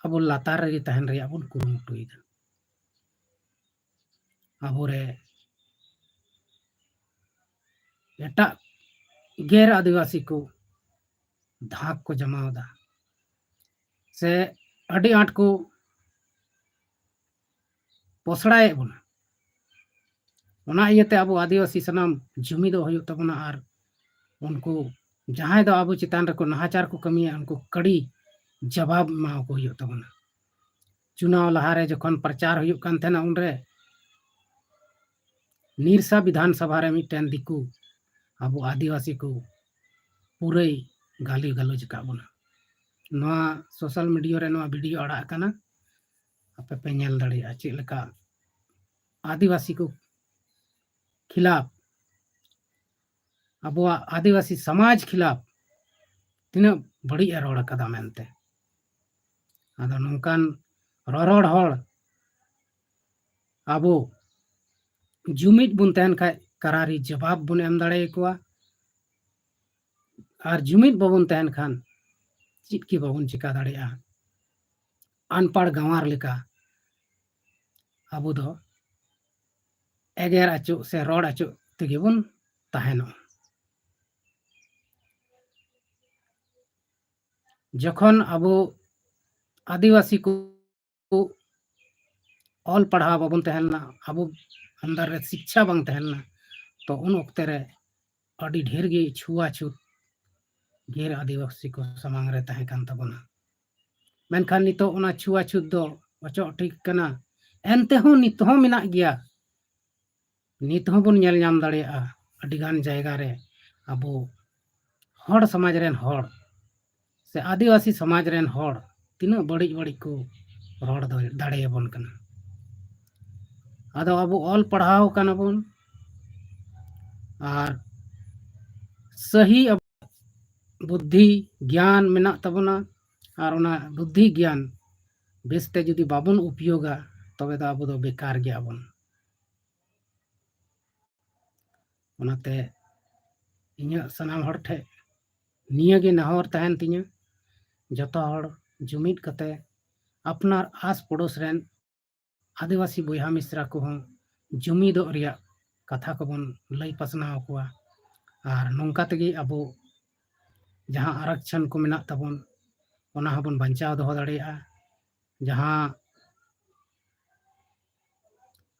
ᱟᱵᱚ ᱞᱟᱛᱟᱨ ᱨᱮᱜᱮ ᱛᱟᱦᱮᱱ ᱨᱮᱭᱟᱜ ᱵᱚᱱ ᱠᱩᱨᱩᱢᱩᱴᱩᱭᱮᱫᱟ᱾ ᱟᱵᱚᱨᱮ ᱮᱴᱟᱜ ᱜᱮᱨ ᱟᱹᱫᱤᱵᱟᱹᱥᱤ ᱠᱚ ᱫᱷᱟᱠ ᱠᱚ ᱡᱟᱢᱟᱣ ᱮᱫᱟ, ᱥᱮ ᱟᱹᱰᱤ ᱟᱸᱴ ᱠᱚ ᱯᱚᱥᱲᱟᱭᱮᱫ ᱵᱚᱱᱟ᱾ ᱚᱱᱟ ᱤᱭᱟᱹᱛᱮ ᱟᱵᱚ ᱟᱹᱫᱤᱵᱟᱹᱥᱤ ᱥᱟᱱᱟᱢ ᱡᱩᱢᱤᱫᱚᱜ ᱦᱩᱭᱩᱜ ᱛᱟᱵᱚᱱᱟ ᱟᱨ ᱩᱱᱠᱩ ᱡᱟᱦᱟᱸᱭ ᱫᱚ ᱟᱵᱚ ᱪᱮᱛᱟᱱ ᱨᱮᱠᱚ ᱱᱟᱦᱟᱪᱟᱨ ᱠᱚ ᱠᱟᱹᱢᱤᱭᱟ, ᱩᱱᱠᱩ ᱠᱟᱹᱲᱤ ᱡᱟᱵᱟᱵ ᱮᱢᱟ ᱠᱚ ᱦᱩᱭᱩᱜ ᱛᱟᱵᱚᱱᱟ᱾ ᱪᱩᱱᱟᱣ ᱞᱟᱦᱟᱨᱮ ᱡᱚᱠᱷᱚᱱ ᱯᱨᱚᱪᱟᱨ ᱦᱩᱭᱩᱜ ᱠᱟᱱ ᱛᱟᱦᱮᱱᱟ, ᱩᱱᱨᱮ ᱱᱤᱨᱥᱟ ᱵᱤᱫᱷᱟᱱ ᱥᱚᱵᱷᱟ ᱨᱮ ᱢᱤᱫᱴᱮᱱ ᱫᱤᱠᱩ ᱟᱵᱚ ᱟᱹᱫᱤᱵᱟᱹᱥᱤ ᱠᱚ ᱯᱩᱨᱟᱹᱭ ᱜᱟᱹᱞᱤ ᱜᱟᱞᱚᱪ ᱟᱠᱟᱫ ᱵᱚᱱᱟ᱾ ᱱᱚᱣᱟ social media ᱨᱮ ᱱᱚᱣᱟ video ᱟᱲᱟᱜ ᱟᱠᱟᱱᱟ, ᱟᱯᱮ ᱯᱮ ᱧᱮᱞ ᱫᱟᱲᱮᱭᱟᱜᱼᱟ ᱪᱮᱫ ᱞᱮᱠᱟ ᱟᱹᱫᱤᱵᱟᱹᱥᱤ ᱠᱚ ᱠᱷᱤᱞᱟᱯ, ᱟᱵᱚᱣᱟᱜ ᱟᱹᱫᱤᱵᱟᱹᱥᱤ ᱥᱚᱢᱟᱡᱽ ᱠᱷᱤᱞᱟᱯ ᱛᱤᱱᱟᱹᱜ ᱵᱟᱹᱲᱤᱡ ᱮ ᱨᱚᱲ ᱟᱠᱟᱫᱟ ᱢᱮᱱᱛᱮ᱾ ᱟᱫᱚ ᱱᱚᱝᱠᱟᱱ ᱨᱚᱨᱚᱲ ᱦᱚᱲ ᱟᱵᱚ ᱡᱩᱢᱤᱫ ᱵᱚᱱ ᱛᱟᱦᱮᱱ ᱠᱷᱟᱡ ᱠᱟᱨᱟᱨᱤ ᱡᱚᱵᱟᱵ ᱵᱚᱱ ᱮᱢ ᱫᱟᱲᱮ ᱟᱠᱚᱣᱟ, ᱟᱨ ᱡᱩᱢᱤᱫ ᱵᱟᱵᱚᱱ ᱛᱟᱦᱮᱱ ᱠᱷᱟᱱ ᱪᱮᱫ ᱜᱮ ᱵᱟᱵᱚᱱ ᱪᱮᱠᱟ ᱫᱟᱲᱮᱭᱟᱜᱼᱟ᱾ ᱟᱱᱯᱟᱲ ᱜᱟᱸᱣᱟᱨ ᱞᱮᱠᱟ ᱟᱵᱚ ᱫᱚ ᱮᱜᱮᱨ ᱟᱹᱪᱩᱜ ᱥᱮ ᱨᱚᱲ ᱟᱹᱪᱩᱜ ᱛᱮᱜᱮ ᱵᱚᱱ ᱛᱟᱦᱮᱱᱚᱜᱼᱟ᱾ ᱡᱚᱠᱷᱚᱱ ᱟᱵᱚ ᱟᱹᱫᱤᱵᱟᱹᱥᱤ ᱠᱚ ᱚᱞ ᱯᱟᱲᱦᱟᱣ ᱵᱟᱵᱚᱱ ᱛᱟᱦᱮᱸ ᱞᱮᱱᱟ, ᱟᱵᱚ under ᱨᱮ ᱥᱤᱠᱪᱷᱟ ᱵᱟᱝ ᱛᱟᱦᱮᱸ ᱞᱮᱱᱟ, ᱛᱚ ᱩᱱ ᱚᱠᱛᱮ ᱨᱮ ᱟᱹᱰᱤ ᱰᱷᱮᱨ ᱜᱮ ᱪᱷᱩᱣᱟᱪᱷᱩᱛ ᱜᱮᱨ ᱟᱹᱫᱤᱵᱟᱹᱥᱤ ᱠᱚ ᱥᱟᱢᱟᱝ ᱨᱮ ᱛᱟᱦᱮᱸ ᱠᱟᱱ ᱛᱟᱵᱚᱱᱟ᱾ ᱢᱮᱱᱠᱷᱟᱱ ᱱᱤᱛᱚᱜ ᱚᱱᱟ ᱪᱷᱩᱣᱟᱪᱷᱩᱛ ᱫᱚ ᱚᱪᱚᱜ ᱴᱷᱤᱠ ᱠᱟᱱᱟ᱾ ᱮᱱᱛᱮ ᱦᱚᱸ ᱱᱤᱛ ᱦᱚᱸ ᱢᱮᱱᱟᱜ ᱜᱮᱭᱟ᱾ ᱱᱤᱛ ᱦᱚᱸ ᱵᱚᱱ ᱧᱮᱞ ᱧᱟᱢ ᱫᱟᱲᱮᱭᱟᱜᱼᱟ ᱟᱹᱰᱤᱜᱟᱱ ᱡᱟᱭᱜᱟ ᱨᱮ ᱟᱵᱚ ᱦᱚᱲ ᱥᱚᱢᱟᱡᱽ ᱨᱮᱱ ᱦᱚᱲ ᱥᱮ ᱟᱹᱫᱤᱵᱟᱹᱥᱤ ᱥᱚᱢᱟᱡᱽ ᱨᱮᱱ ᱦᱚᱲ ᱛᱤᱱᱟᱹᱜ ᱵᱟᱹᱲᱤᱡ ᱵᱟᱹᱲᱤᱡ ᱠᱚ ᱨᱚᱲ ᱫᱟᱲᱮᱭᱟᱵᱚᱱ ᱠᱟᱱᱟ᱾ ᱟᱫᱚ ᱟᱵᱚ ᱚᱞ ᱯᱟᱲᱦᱟᱣ ᱠᱟᱱᱟ ᱵᱚᱱ, ᱟᱨ ᱥᱟᱹᱦᱤ ᱵᱩᱫᱽᱫᱷᱤ ᱜᱮᱭᱟᱱ ᱢᱮᱱᱟᱜ ᱛᱟᱵᱚᱱᱟ, ᱟᱨ ᱚᱱᱟ ᱵᱩᱫᱽᱫᱷᱤ ᱜᱮᱭᱟᱱ ᱵᱮᱥᱛᱮ ᱡᱩᱫᱤ ᱵᱟᱵᱚᱱ ᱩᱯᱭᱳᱜᱟ, ᱛᱚᱵᱮ ᱫᱚ ᱟᱵᱚ ᱫᱚ ᱵᱮᱠᱟᱨ ᱜᱮᱭᱟ ᱵᱚᱱ᱾ ᱚᱱᱟᱛᱮ ᱤᱧᱟᱹᱜ ᱥᱟᱱᱟᱢ ᱦᱚᱲ ᱴᱷᱮᱱ ᱱᱤᱭᱟᱹ ᱜᱮ ᱱᱮᱦᱚᱨ ᱛᱟᱦᱮᱱ ᱛᱤᱧᱟᱹ, ᱡᱚᱛᱚ ᱦᱚᱲ ᱡᱩᱢᱤᱫ ᱠᱟᱛᱮ ᱟᱯᱱᱟᱨ ᱟᱥ ᱯᱚᱲᱚᱥ ᱨᱮᱱ ᱟᱹᱫᱤᱵᱟᱹᱥᱤ ᱵᱚᱭᱦᱟ ᱢᱤᱥᱨᱟ ᱠᱚᱦᱚᱸ ᱡᱩᱢᱤᱫᱚᱜ ᱨᱮᱭᱟᱜ ᱠᱟᱛᱷᱟ ᱠᱚᱵᱚᱱ ᱞᱟᱹᱭ ᱯᱟᱥᱱᱟᱣ ᱟᱠᱚᱣᱟ᱾ ᱟᱨ ᱱᱚᱝᱠᱟ ᱛᱮᱜᱮ ᱟᱵᱚ ᱡᱟᱦᱟᱸ ᱟᱨᱚᱠᱪᱷᱚᱱ ᱠᱚ ᱢᱮᱱᱟᱜ ᱛᱟᱵᱚᱱ, ᱚᱱᱟ ᱦᱚᱸᱵᱚᱱ ᱵᱟᱧᱪᱟᱣ ᱫᱚᱦᱚ ᱫᱟᱲᱮᱭᱟᱜᱼᱟ᱾ ᱡᱟᱦᱟᱸ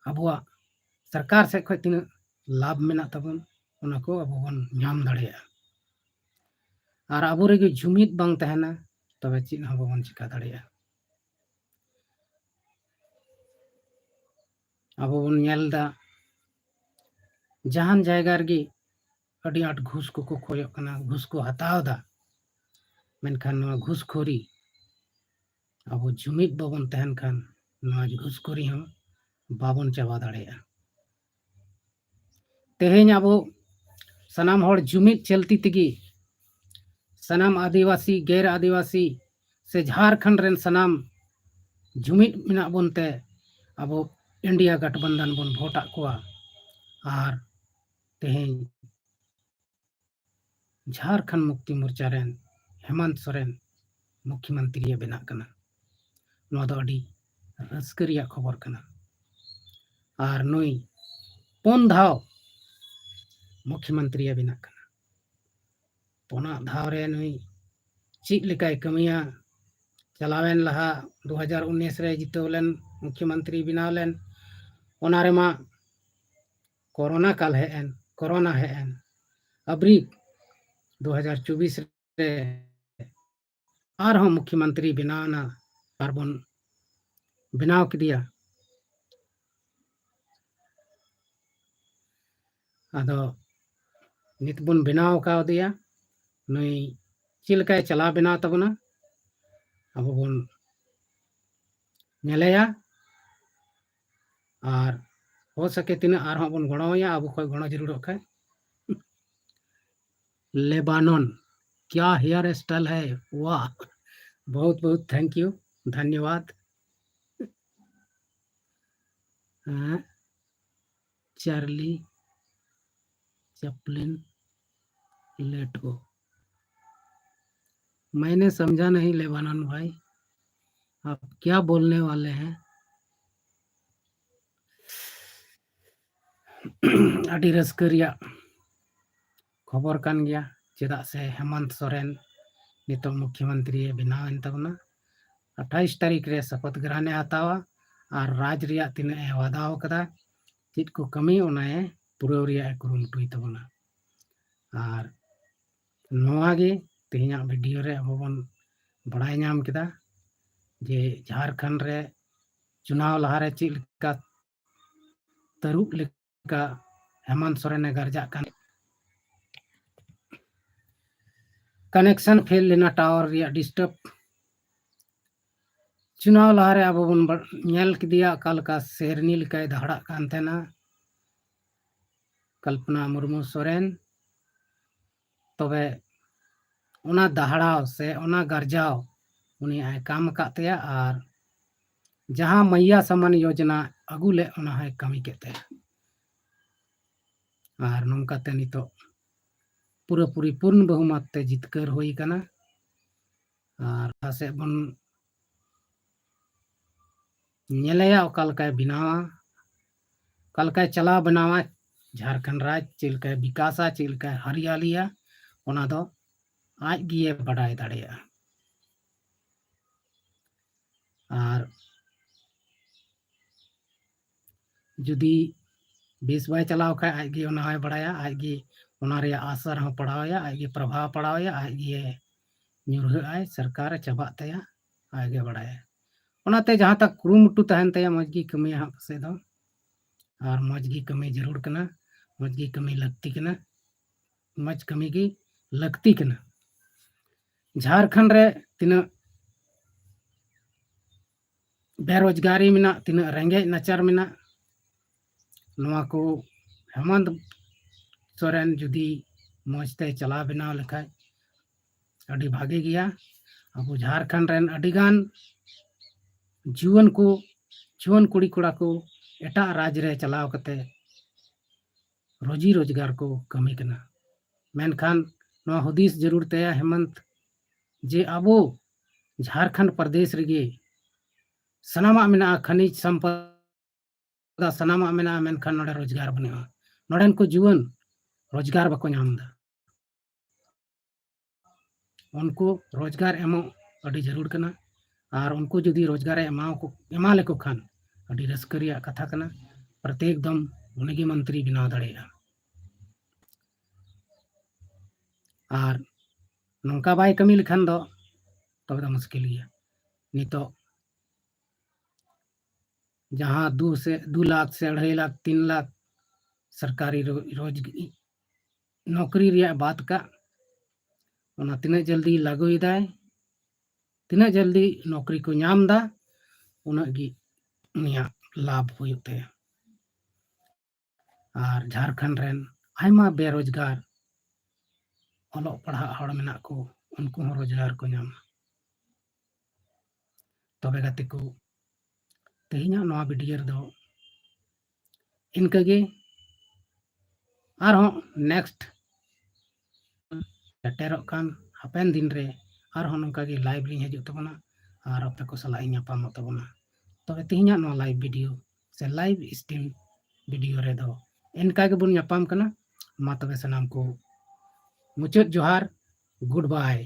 ᱟᱵᱚᱣᱟᱜ ᱥᱚᱨᱠᱟᱨ ᱥᱮᱫ ᱠᱷᱚᱱ ᱛᱤᱱᱟᱹᱜ ᱞᱟᱵᱷ ᱢᱮᱱᱟᱜ ᱛᱟᱵᱚᱱ, ᱚᱱᱟ ᱠᱚ ᱟᱵᱚ ᱵᱚᱱ ᱧᱟᱢ ᱫᱟᱲᱮᱭᱟᱜᱼᱟ᱾ ᱟᱨ ᱟᱵᱚ ᱨᱮᱜᱮ ᱡᱩᱢᱤᱫ ᱵᱟᱝ ᱛᱟᱦᱮᱱᱟ, ᱛᱚᱵᱮ ᱪᱮᱫ ᱦᱚᱸ ᱵᱟᱵᱚᱱ ᱪᱮᱠᱟ ᱫᱟᱲᱮᱭᱟᱜᱼᱟ᱾ ᱟᱵᱚ ᱵᱚᱱ ᱧᱮᱞ ᱮᱫᱟ, ᱡᱟᱦᱟᱱ ᱡᱟᱭᱜᱟ ᱨᱮᱜᱮ ᱟᱹᱰᱤ ᱟᱸᱴ ᱜᱷᱩᱥ ᱠᱚᱠᱚ ᱠᱷᱚᱭᱚᱜ ᱠᱟᱱᱟ, ᱜᱷᱩᱥ ᱠᱚ ᱦᱟᱛᱟᱣ ᱮᱫᱟ᱾ ᱢᱮᱱᱠᱷᱟᱱ ᱱᱚᱣᱟ ᱜᱷᱩᱥᱠᱷᱳᱨᱤ, ᱟᱵᱚ ᱡᱩᱢᱤᱫ ᱵᱟᱵᱚᱱ ᱛᱟᱦᱮᱱ ᱠᱷᱟᱱ ᱱᱚᱣᱟ ᱜᱷᱩᱥᱠᱷᱳᱨᱤ ᱦᱚᱸ ᱵᱟᱵᱚᱱ ᱪᱟᱵᱟ ᱫᱟᱲᱮᱭᱟᱜᱼᱟ᱾ ᱛᱮᱦᱮᱧ ᱟᱵᱚ ᱥᱟᱱᱟᱢ ᱦᱚᱲ ᱡᱩᱢᱤᱫ ᱪᱚᱞᱛᱤ ᱛᱮᱜᱮ ᱥᱟᱱᱟᱢ ᱟᱹᱫᱤᱵᱟᱹᱥᱤ, ᱜᱮᱨ ᱟᱹᱫᱤᱵᱟᱹᱥᱤ ᱥᱮ ᱡᱷᱟᱨᱠᱷᱚᱸᱰ ᱨᱮᱱ ᱥᱟᱱᱟᱢ ᱡᱩᱢᱤᱫ ᱢᱮᱱᱟᱜ ᱵᱚᱱ ᱛᱮ ᱟᱵᱚ ᱤᱱᱰᱤᱭᱟ ᱜᱟᱴᱵᱚᱱᱫᱷᱚᱱ ᱵᱚᱱ ᱵᱷᱳᱴ ᱟᱫ ᱠᱚᱣᱟ᱾ ᱟᱨ ᱛᱮᱦᱮᱧ ᱡᱷᱟᱨᱠᱷᱚᱸᱰ ᱢᱩᱠᱛᱤ ᱢᱳᱨᱪᱟ ᱨᱮᱱ ᱦᱮᱢᱟᱱᱛ ᱥᱚᱨᱮᱱ ᱢᱩᱠᱷᱭᱚᱢᱚᱱᱛᱨᱤᱭᱮ ᱵᱮᱱᱟᱜ ᱠᱟᱱᱟ᱾ ᱱᱚᱣᱟ ᱫᱚ ᱟᱹᱰᱤ ᱨᱟᱹᱥᱠᱟᱹ ᱨᱮᱭᱟᱜ ᱠᱷᱚᱵᱚᱨ ᱠᱟᱱᱟ᱾ ᱟᱨ ᱱᱩᱭ ᱯᱩᱱ ᱫᱷᱟᱣ ᱢᱩᱠᱷᱭᱚᱢᱚᱱᱛᱨᱤᱭᱮ ᱵᱮᱱᱟᱜ ᱠᱟᱱᱟ᱾ ᱯᱩᱱᱟᱜ ᱫᱷᱟᱣ ᱨᱮ ᱱᱩᱭ ᱪᱮᱫ ᱞᱮᱠᱟᱭ ᱠᱟᱹᱢᱤᱭᱟ? ᱪᱟᱞᱟᱣᱮᱱ ᱞᱟᱦᱟ ᱫᱩ ᱦᱟᱡᱟᱨ ᱩᱱᱤᱥ ᱨᱮ ᱡᱤᱛᱟᱹᱣ ᱞᱮᱱ, ᱢᱩᱠᱷᱭᱚᱢᱚᱱᱛᱨᱤ ᱵᱮᱱᱟᱣ ᱞᱮᱱ, ᱚᱱᱟ ᱨᱮᱢᱟ ᱠᱚᱨᱳᱱᱟ ᱠᱟᱞ ᱦᱮᱡ ᱮᱱ, ᱠᱚᱨᱳᱱᱟ ᱦᱮᱡ ᱮᱱ᱾ ᱟᱵᱨᱤ ᱫᱩ ᱦᱟᱡᱟᱨ ᱪᱚᱵᱵᱤᱥ ᱨᱮ ᱟᱨᱦᱚᱸ ᱢᱩᱠᱷᱭᱚᱢᱚᱱᱛᱨᱤ ᱵᱮᱱᱟᱣ ᱮᱱᱟ, ᱟᱨ ᱵᱚᱱ ᱵᱮᱱᱟᱣ ᱠᱮᱫᱮᱭᱟ᱾ ᱟᱫᱚ ᱱᱤᱛ ᱵᱚᱱ ᱵᱮᱱᱟᱣ ᱠᱟᱣᱫᱮᱭᱟ ᱱᱩᱭ ᱪᱮᱫ ᱞᱮᱠᱟᱭ ᱪᱟᱞᱟᱣ ᱵᱮᱱᱟᱣ ᱛᱟᱵᱚᱱᱟ, ᱟᱵᱚ ᱵᱚᱱ ᱧᱮᱞᱮᱭᱟ᱾ ᱟᱨ ᱦᱳ ᱥᱟᱠᱮ ᱛᱤᱱᱟᱹᱜ ᱟᱨᱦᱚᱸ ᱵᱚᱱ ᱜᱚᱲᱚᱣᱟᱭᱟ, ᱟᱵᱚ ᱠᱷᱚᱱ ᱜᱚᱲᱚ ᱡᱟᱹᱨᱩᱲᱚᱜ ᱠᱷᱟᱱ᱾ ᱞᱮᱵᱟᱱᱚᱱ, ᱠᱭᱟ ᱦᱮᱭᱟᱨ ᱥᱴᱟᱭᱤᱞ ᱦᱟᱭ? ᱣᱟᱦ, ᱵᱚᱦᱩᱛ ᱵᱚᱦᱩᱛ ᱛᱷᱮᱝᱠ ᱭᱩ, ᱫᱷᱚᱱᱭᱚᱵᱟᱫ᱾ ᱦᱮᱸ, ᱪᱟᱨᱞᱤ ᱪᱮᱯᱞᱤᱱ, let go। मैंने समझा नहीं लेबानन भाई, आप क्या बोलने वाले हैं? ᱟᱹᱰᱤ ᱨᱟᱹᱥᱠᱟᱹ ᱨᱮᱭᱟᱜ ᱠᱷᱚᱵᱚᱨ ᱠᱟᱱ ᱜᱮᱭᱟ, ᱪᱮᱫᱟᱜ ᱥᱮ ᱦᱮᱢᱚᱱᱛ ᱥᱚᱨᱮᱱ ᱱᱤᱛᱚᱜ ᱢᱩᱠᱷᱭᱚᱢᱚᱱᱛᱨᱤᱭ ᱵᱮᱱᱟᱣ ᱮᱱ ᱛᱟᱵᱚᱱᱟ᱾ ᱟᱴᱷᱟᱭᱤᱥ ᱛᱟᱹᱨᱤᱠᱷ ᱨᱮ ᱥᱚᱯᱚᱛ ᱜᱨᱚᱦᱚᱱᱮ ᱦᱟᱛᱟᱣᱟ ᱟᱨ ᱨᱟᱡᱽ ᱨᱮᱭᱟᱜ ᱛᱤᱱᱟᱹᱜ ᱮ ᱣᱟᱫᱟᱣ ᱠᱟᱫᱟ, ᱪᱮᱫ ᱠᱚ ᱠᱟᱹᱢᱤ, ᱚᱱᱟᱭ ᱯᱩᱨᱟᱹᱣ ᱨᱮᱭᱟᱜ ᱮ ᱠᱩᱨᱩᱢᱩᱴᱩᱭ ᱛᱟᱵᱚᱱᱟ᱾ ᱟᱨ ᱱᱚᱣᱟ ᱜᱮ ᱛᱮᱦᱮᱧᱟᱜ ᱵᱷᱤᱰᱤᱭᱳ ᱨᱮ ᱟᱵᱚ ᱵᱚᱱ ᱵᱟᱲᱟᱭ ᱧᱟᱢ ᱠᱮᱫᱟ ᱡᱮ ᱡᱷᱟᱲᱠᱷᱚᱸᱰ ᱨᱮ ᱪᱩᱱᱟᱣ ᱞᱟᱦᱟᱨᱮ ᱪᱮᱫ ᱞᱮᱠᱟ ᱛᱟᱹᱨᱩᱵ ᱞᱮᱠᱟ ᱦᱮᱢᱚᱱᱛ ᱥᱚᱨᱮᱱᱮ ᱜᱟᱨᱡᱟᱜ ᱠᱟᱱ᱾ ᱠᱟᱱᱮᱠᱥᱚᱱ ᱯᱷᱮᱞ ᱞᱮᱱᱟ, ᱴᱟᱣᱟᱨ ᱨᱮᱭᱟᱜ ᱰᱤᱥᱴᱟᱨᱵ᱾ ᱪᱩᱱᱟᱣ ᱞᱟᱦᱟᱨᱮ ᱟᱵᱚ ᱵᱚᱱ ᱵᱟ-, ᱧᱮᱞ ᱠᱮᱫᱮᱭᱟ ᱚᱠᱟ ᱞᱮᱠᱟ ᱥᱮᱨᱱᱤ ᱞᱮᱠᱟᱭ ᱫᱟᱦᱲᱟᱜ ᱠᱟᱱ ᱛᱟᱦᱮᱱᱟ ᱠᱚᱞᱯᱚᱱᱟ ᱢᱩᱨᱢᱩ ᱥᱚᱨᱮᱱ᱾ ᱛᱚᱵᱮ ᱚᱱᱟ ᱫᱟᱦᱲᱟᱣ ᱥᱮ ᱚᱱᱟ ᱜᱟᱨᱡᱟᱣ ᱩᱱᱤᱭᱟᱜ ᱮ ᱠᱟᱢ ᱟᱠᱟᱫ ᱛᱟᱭᱟ, ᱟᱨ ᱡᱟᱦᱟᱸ ᱢᱟᱭᱭᱟ ᱥᱟᱢᱟᱱ ᱭᱳᱡᱚᱱᱟ ᱟᱹᱜᱩ ᱞᱮᱫ, ᱚᱱᱟ ᱦᱚᱸᱭ ᱠᱟᱹᱢᱤ ᱠᱮᱫ ᱛᱟᱭᱟ᱾ ᱟᱨ ᱱᱚᱝᱠᱟᱛᱮ ᱱᱤᱛᱚᱜ ᱯᱩᱨᱟᱹᱯᱩᱨᱤ ᱯᱩᱨᱱ ᱵᱚᱦᱩᱢᱚᱛ ᱛᱮ ᱡᱤᱛᱠᱟᱹᱨ ᱦᱩᱭ ᱟᱠᱟᱱᱟ᱾ ᱟᱨ ᱞᱟᱦᱟ ᱥᱮᱫ ᱵᱚᱱ ᱧᱮᱞᱮᱭᱟ ᱚᱠᱟ ᱞᱮᱠᱟᱭ ᱵᱮᱱᱟᱣᱟ, ᱚᱠᱟ ᱞᱮᱠᱟᱭ ᱪᱟᱞᱟᱣ ᱵᱮᱱᱟᱣᱟ, ᱡᱷᱟᱲᱠᱷᱚᱸᱰ ᱨᱟᱡᱽ ᱪᱮᱫ ᱞᱮᱠᱟᱭ ᱵᱤᱠᱟᱥᱟ, ᱪᱮᱫ ᱞᱮᱠᱟᱭ ᱦᱟᱨᱤᱭᱟᱞᱤᱭᱟ, ᱚᱱᱟ ᱫᱚ ᱟᱡ ᱜᱮᱭᱮ ᱵᱟᱰᱟᱭ ᱫᱟᱲᱮᱭᱟᱜᱼᱟ᱾ ᱟᱨ ᱡᱩᱫᱤ ᱵᱮᱥ ᱵᱟᱭ ᱪᱟᱞᱟᱣ ᱠᱷᱟᱡ, ᱟᱡ ᱜᱮ ᱚᱱᱟ ᱦᱚᱸᱭ ᱵᱟᱲᱟᱭᱟ, ᱟᱡ ᱜᱮ ᱚᱱᱟ ᱨᱮᱭᱟᱜ ᱟᱥᱟᱨ ᱦᱚᱸ ᱯᱟᱲᱟᱣ ᱟᱭᱟ, ᱟᱡ ᱜᱮ ᱯᱨᱚᱵᱷᱟᱵᱽ ᱯᱟᱲᱟᱣ ᱟᱭᱟ, ᱟᱡ ᱜᱮ ᱧᱩᱨᱦᱟᱹᱜ ᱟᱭ, ᱥᱚᱨᱠᱟᱨᱮ ᱪᱟᱵᱟᱜ ᱛᱟᱭᱟ, ᱟᱡ ᱜᱮ ᱵᱟᱲᱟᱭᱟ᱾ ᱚᱱᱟᱛᱮ ᱡᱟᱦᱟᱸ ᱛᱟᱠ ᱠᱩᱨᱩᱢᱩᱴᱩ ᱛᱟᱦᱮᱱ ᱛᱟᱭᱟ, ᱢᱚᱡᱽ ᱜᱮ ᱠᱟᱹᱢᱤᱭᱟ ᱦᱟᱸᱜ ᱯᱟᱥᱮᱡ ᱫᱚ᱾ ᱟᱨ ᱢᱚᱡᱽ ᱜᱮ ᱠᱟᱹᱢᱤ ᱡᱟᱹᱨᱩᱲ ᱠᱟᱱᱟ, ᱢᱚᱡᱽ ᱜᱮ ᱠᱟᱹᱢᱤ ᱞᱟᱹᱠᱛᱤ ᱠᱟᱱᱟ, ᱢᱚᱡᱽ ᱠᱟᱹᱢᱤ ᱜᱮ ᱞᱟᱹᱠᱛᱤ ᱠᱟᱱᱟ᱾ ᱡᱷᱟᱲᱠᱷᱚᱸᱰ ᱨᱮ ᱛᱤᱱᱟᱹᱜ ᱵᱮᱨᱳᱡᱽᱜᱟᱨᱤ ᱢᱮᱱᱟᱜ, ᱛᱤᱱᱟᱹᱜ ᱨᱮᱸᱜᱮᱡ ᱱᱟᱪᱟᱨ ᱢᱮᱱᱟᱜ, ᱱᱚᱣᱟ ᱠᱚ ᱦᱮᱢᱚᱱᱛ ᱥᱚᱨᱮᱱ ᱡᱩᱫᱤ ᱢᱚᱡᱽ ᱛᱮ ᱪᱟᱞᱟᱣ ᱵᱮᱱᱟᱣ ᱞᱮᱠᱷᱟᱡ ᱟᱹᱰᱤ ᱵᱷᱟᱜᱮ ᱜᱮᱭᱟ᱾ ᱟᱵᱚ ᱡᱷᱟᱲᱠᱷᱚᱸᱰ ᱨᱮᱱ ᱟᱹᱰᱤᱜᱟᱱ ᱡᱩᱣᱟᱹᱱ ᱠᱚ, ᱡᱩᱣᱟᱹᱱ ᱠᱩᱲᱤ ᱠᱚᱲᱟ ᱠᱚ ᱮᱴᱟᱜ ᱨᱟᱡᱽ ᱨᱮ ᱪᱟᱞᱟᱣ ᱠᱟᱛᱮ ᱨᱩᱡᱤ ᱨᱳᱡᱽᱜᱟᱨ ᱠᱚ ᱠᱟᱹᱢᱤ ᱠᱟᱱᱟ᱾ ᱢᱮᱱᱠᱷᱟᱱ ᱱᱚᱣᱟ ᱦᱩᱫᱤᱥ ᱡᱟᱹᱨᱩᱲ ᱛᱟᱭᱟ ᱦᱮᱢᱚᱱᱛ ᱡᱮ ᱟᱵᱚ ᱡᱷᱟᱲᱠᱷᱚᱸᱰ ᱯᱨᱚᱫᱮᱥ ᱨᱮᱜᱮ ᱥᱟᱱᱟᱢᱟᱜ ᱢᱮᱱᱟᱜᱼᱟ, ᱠᱷᱟᱱᱤᱡᱽ ᱥᱚᱢᱯᱚᱫᱟ ᱥᱟᱱᱟᱢᱟᱜ ᱢᱮᱱᱟᱜᱼᱟ, ᱢᱮᱱᱠᱷᱟᱱ ᱱᱚᱰᱮ ᱨᱳᱡᱽᱜᱟᱨ ᱵᱟᱹᱱᱩᱜᱼᱟ᱾ ᱱᱚᱰᱮᱱ ᱠᱚ ᱡᱩᱣᱟᱹᱱ ᱨᱳᱡᱽᱜᱟᱨ ᱵᱟᱠᱚ ᱧᱟᱢ ᱮᱫᱟ᱾ ᱩᱱᱠᱩ ᱨᱳᱡᱽᱜᱟᱨ ᱮᱢᱚᱜ ᱟᱹᱰᱤ ᱡᱟᱹᱨᱩᱲ ᱠᱟᱱᱟ᱾ ᱟᱨ ᱩᱱᱠᱩ ᱡᱩᱫᱤ ᱨᱳᱡᱽᱜᱟᱨᱮ ᱮᱢᱟᱣᱟᱠᱚ, ᱮᱢᱟ ᱞᱮᱠᱚ ᱠᱷᱟᱱ ᱟᱹᱰᱤ ᱨᱟᱹᱥᱠᱟᱹ ᱨᱮᱭᱟᱜ ᱠᱟᱛᱷᱟ ᱠᱟᱱᱟ᱾ ᱯᱨᱚᱛᱮᱠ ᱫᱚᱢ ᱩᱱᱤᱜᱮ ᱢᱚᱱᱛᱨᱤ ᱵᱮᱱᱟᱣ ᱫᱟᱲᱮᱭᱟᱜᱼᱟ᱾ ᱟᱨ ᱱᱚᱝᱠᱟ ᱵᱟᱭ ᱠᱟᱹᱢᱤ ᱞᱮᱠᱷᱟᱱ ᱫᱚ ᱛᱚᱵᱮ ᱫᱚ ᱢᱩᱥᱠᱤᱞ ᱜᱮᱭᱟ᱾ ᱱᱤᱛᱚᱜ ᱡᱟᱦᱟᱸ ᱫᱩ ᱥᱮ ᱫᱩ ᱞᱟᱠᱷ ᱥᱮ ᱟᱹᱲᱟᱹᱭ ᱞᱟᱠᱷ, ᱛᱤᱱ ᱞᱟᱠᱷ ᱥᱚᱨᱠᱟᱨᱤ ᱨᱳ-, ᱨᱳᱡᱽ-, ᱱᱚᱠᱨᱤ ᱨᱮᱭᱟᱜ ᱵᱟᱫ ᱠᱟᱜ, ᱚᱱᱟ ᱛᱤᱱᱟᱹᱜ ᱡᱚᱞᱫᱤ ᱞᱟᱹᱜᱩᱭᱮᱫᱟᱭ, ᱛᱤᱱᱟᱹᱜ ᱡᱚᱞᱫᱤ ᱱᱚᱠᱨᱤ ᱠᱚ ᱧᱟᱢ ᱮᱫᱟ, ᱩᱱᱟᱹᱜ ᱜᱮ ᱩᱱᱤᱭᱟᱜ ᱞᱟᱵᱷ ᱦᱩᱭᱩᱜ ᱛᱟᱭᱟ᱾ ᱟᱨ ᱡᱷᱟᱲᱠᱷᱚᱸᱰ ᱨᱮᱱ ᱟᱭᱢᱟ ᱵᱮᱨᱳᱡᱽᱜᱟᱨ ᱚᱞᱚᱜ ᱯᱟᱲᱦᱟᱜ ᱦᱚᱲ ᱢᱮᱱᱟᱜ ᱠᱚ, ᱩᱱᱠᱩ ᱦᱚᱸ ᱨᱳᱡᱽᱜᱟᱨ ᱠᱚ ᱧᱟᱢᱟ᱾ ᱛᱚᱵᱮ ᱜᱟᱛᱮ ᱠᱚ, ᱛᱮᱦᱮᱧᱟᱜ ᱱᱚᱣᱟ ᱵᱷᱤᱰᱤᱭᱳ ᱨᱮᱫᱚ ᱤᱱᱠᱟᱹᱜᱮ᱾ ᱟᱨᱦᱚᱸ ᱱᱮᱠᱥᱴ ᱥᱮᱴᱮᱨᱚᱜ ᱠᱟᱱ ᱦᱟᱯᱮᱱ ᱫᱤᱱ ᱨᱮ ᱟᱨᱦᱚᱸ ᱱᱚᱝᱠᱟ ᱜᱮ ᱞᱟᱭᱤᱵᱷ ᱞᱤᱧ ᱦᱤᱡᱩᱜ ᱛᱟᱵᱚᱱᱟ ᱟᱨ ᱟᱯᱮ ᱠᱚ ᱥᱟᱞᱟᱜ ᱤᱧ ᱧᱟᱯᱟᱢᱚᱜ ᱛᱟᱵᱚᱱᱟ᱾ ᱛᱚᱵᱮ ᱛᱮᱦᱮᱧᱟᱜ ᱱᱚᱣᱟ ᱞᱟᱭᱤᱵᱷ ᱵᱷᱤᱰᱤᱭᱳ ᱥᱮ ᱞᱟᱭᱤᱵᱷ ᱥᱴᱨᱤᱢ ᱵᱷᱤᱰᱤᱭᱳ ᱨᱮᱫᱚ ᱤᱱᱠᱟ ᱜᱮᱵᱚᱱ ᱧᱟᱯᱟᱢ ᱠᱟᱱᱟ᱾ ᱢᱟ ᱛᱚᱵᱮ ᱥᱟᱱᱟᱢ ᱠᱚ ᱢᱩᱪᱟᱹᱫ ᱡᱚᱦᱟᱨ, ᱜᱩᱰ ᱵᱟᱭ᱾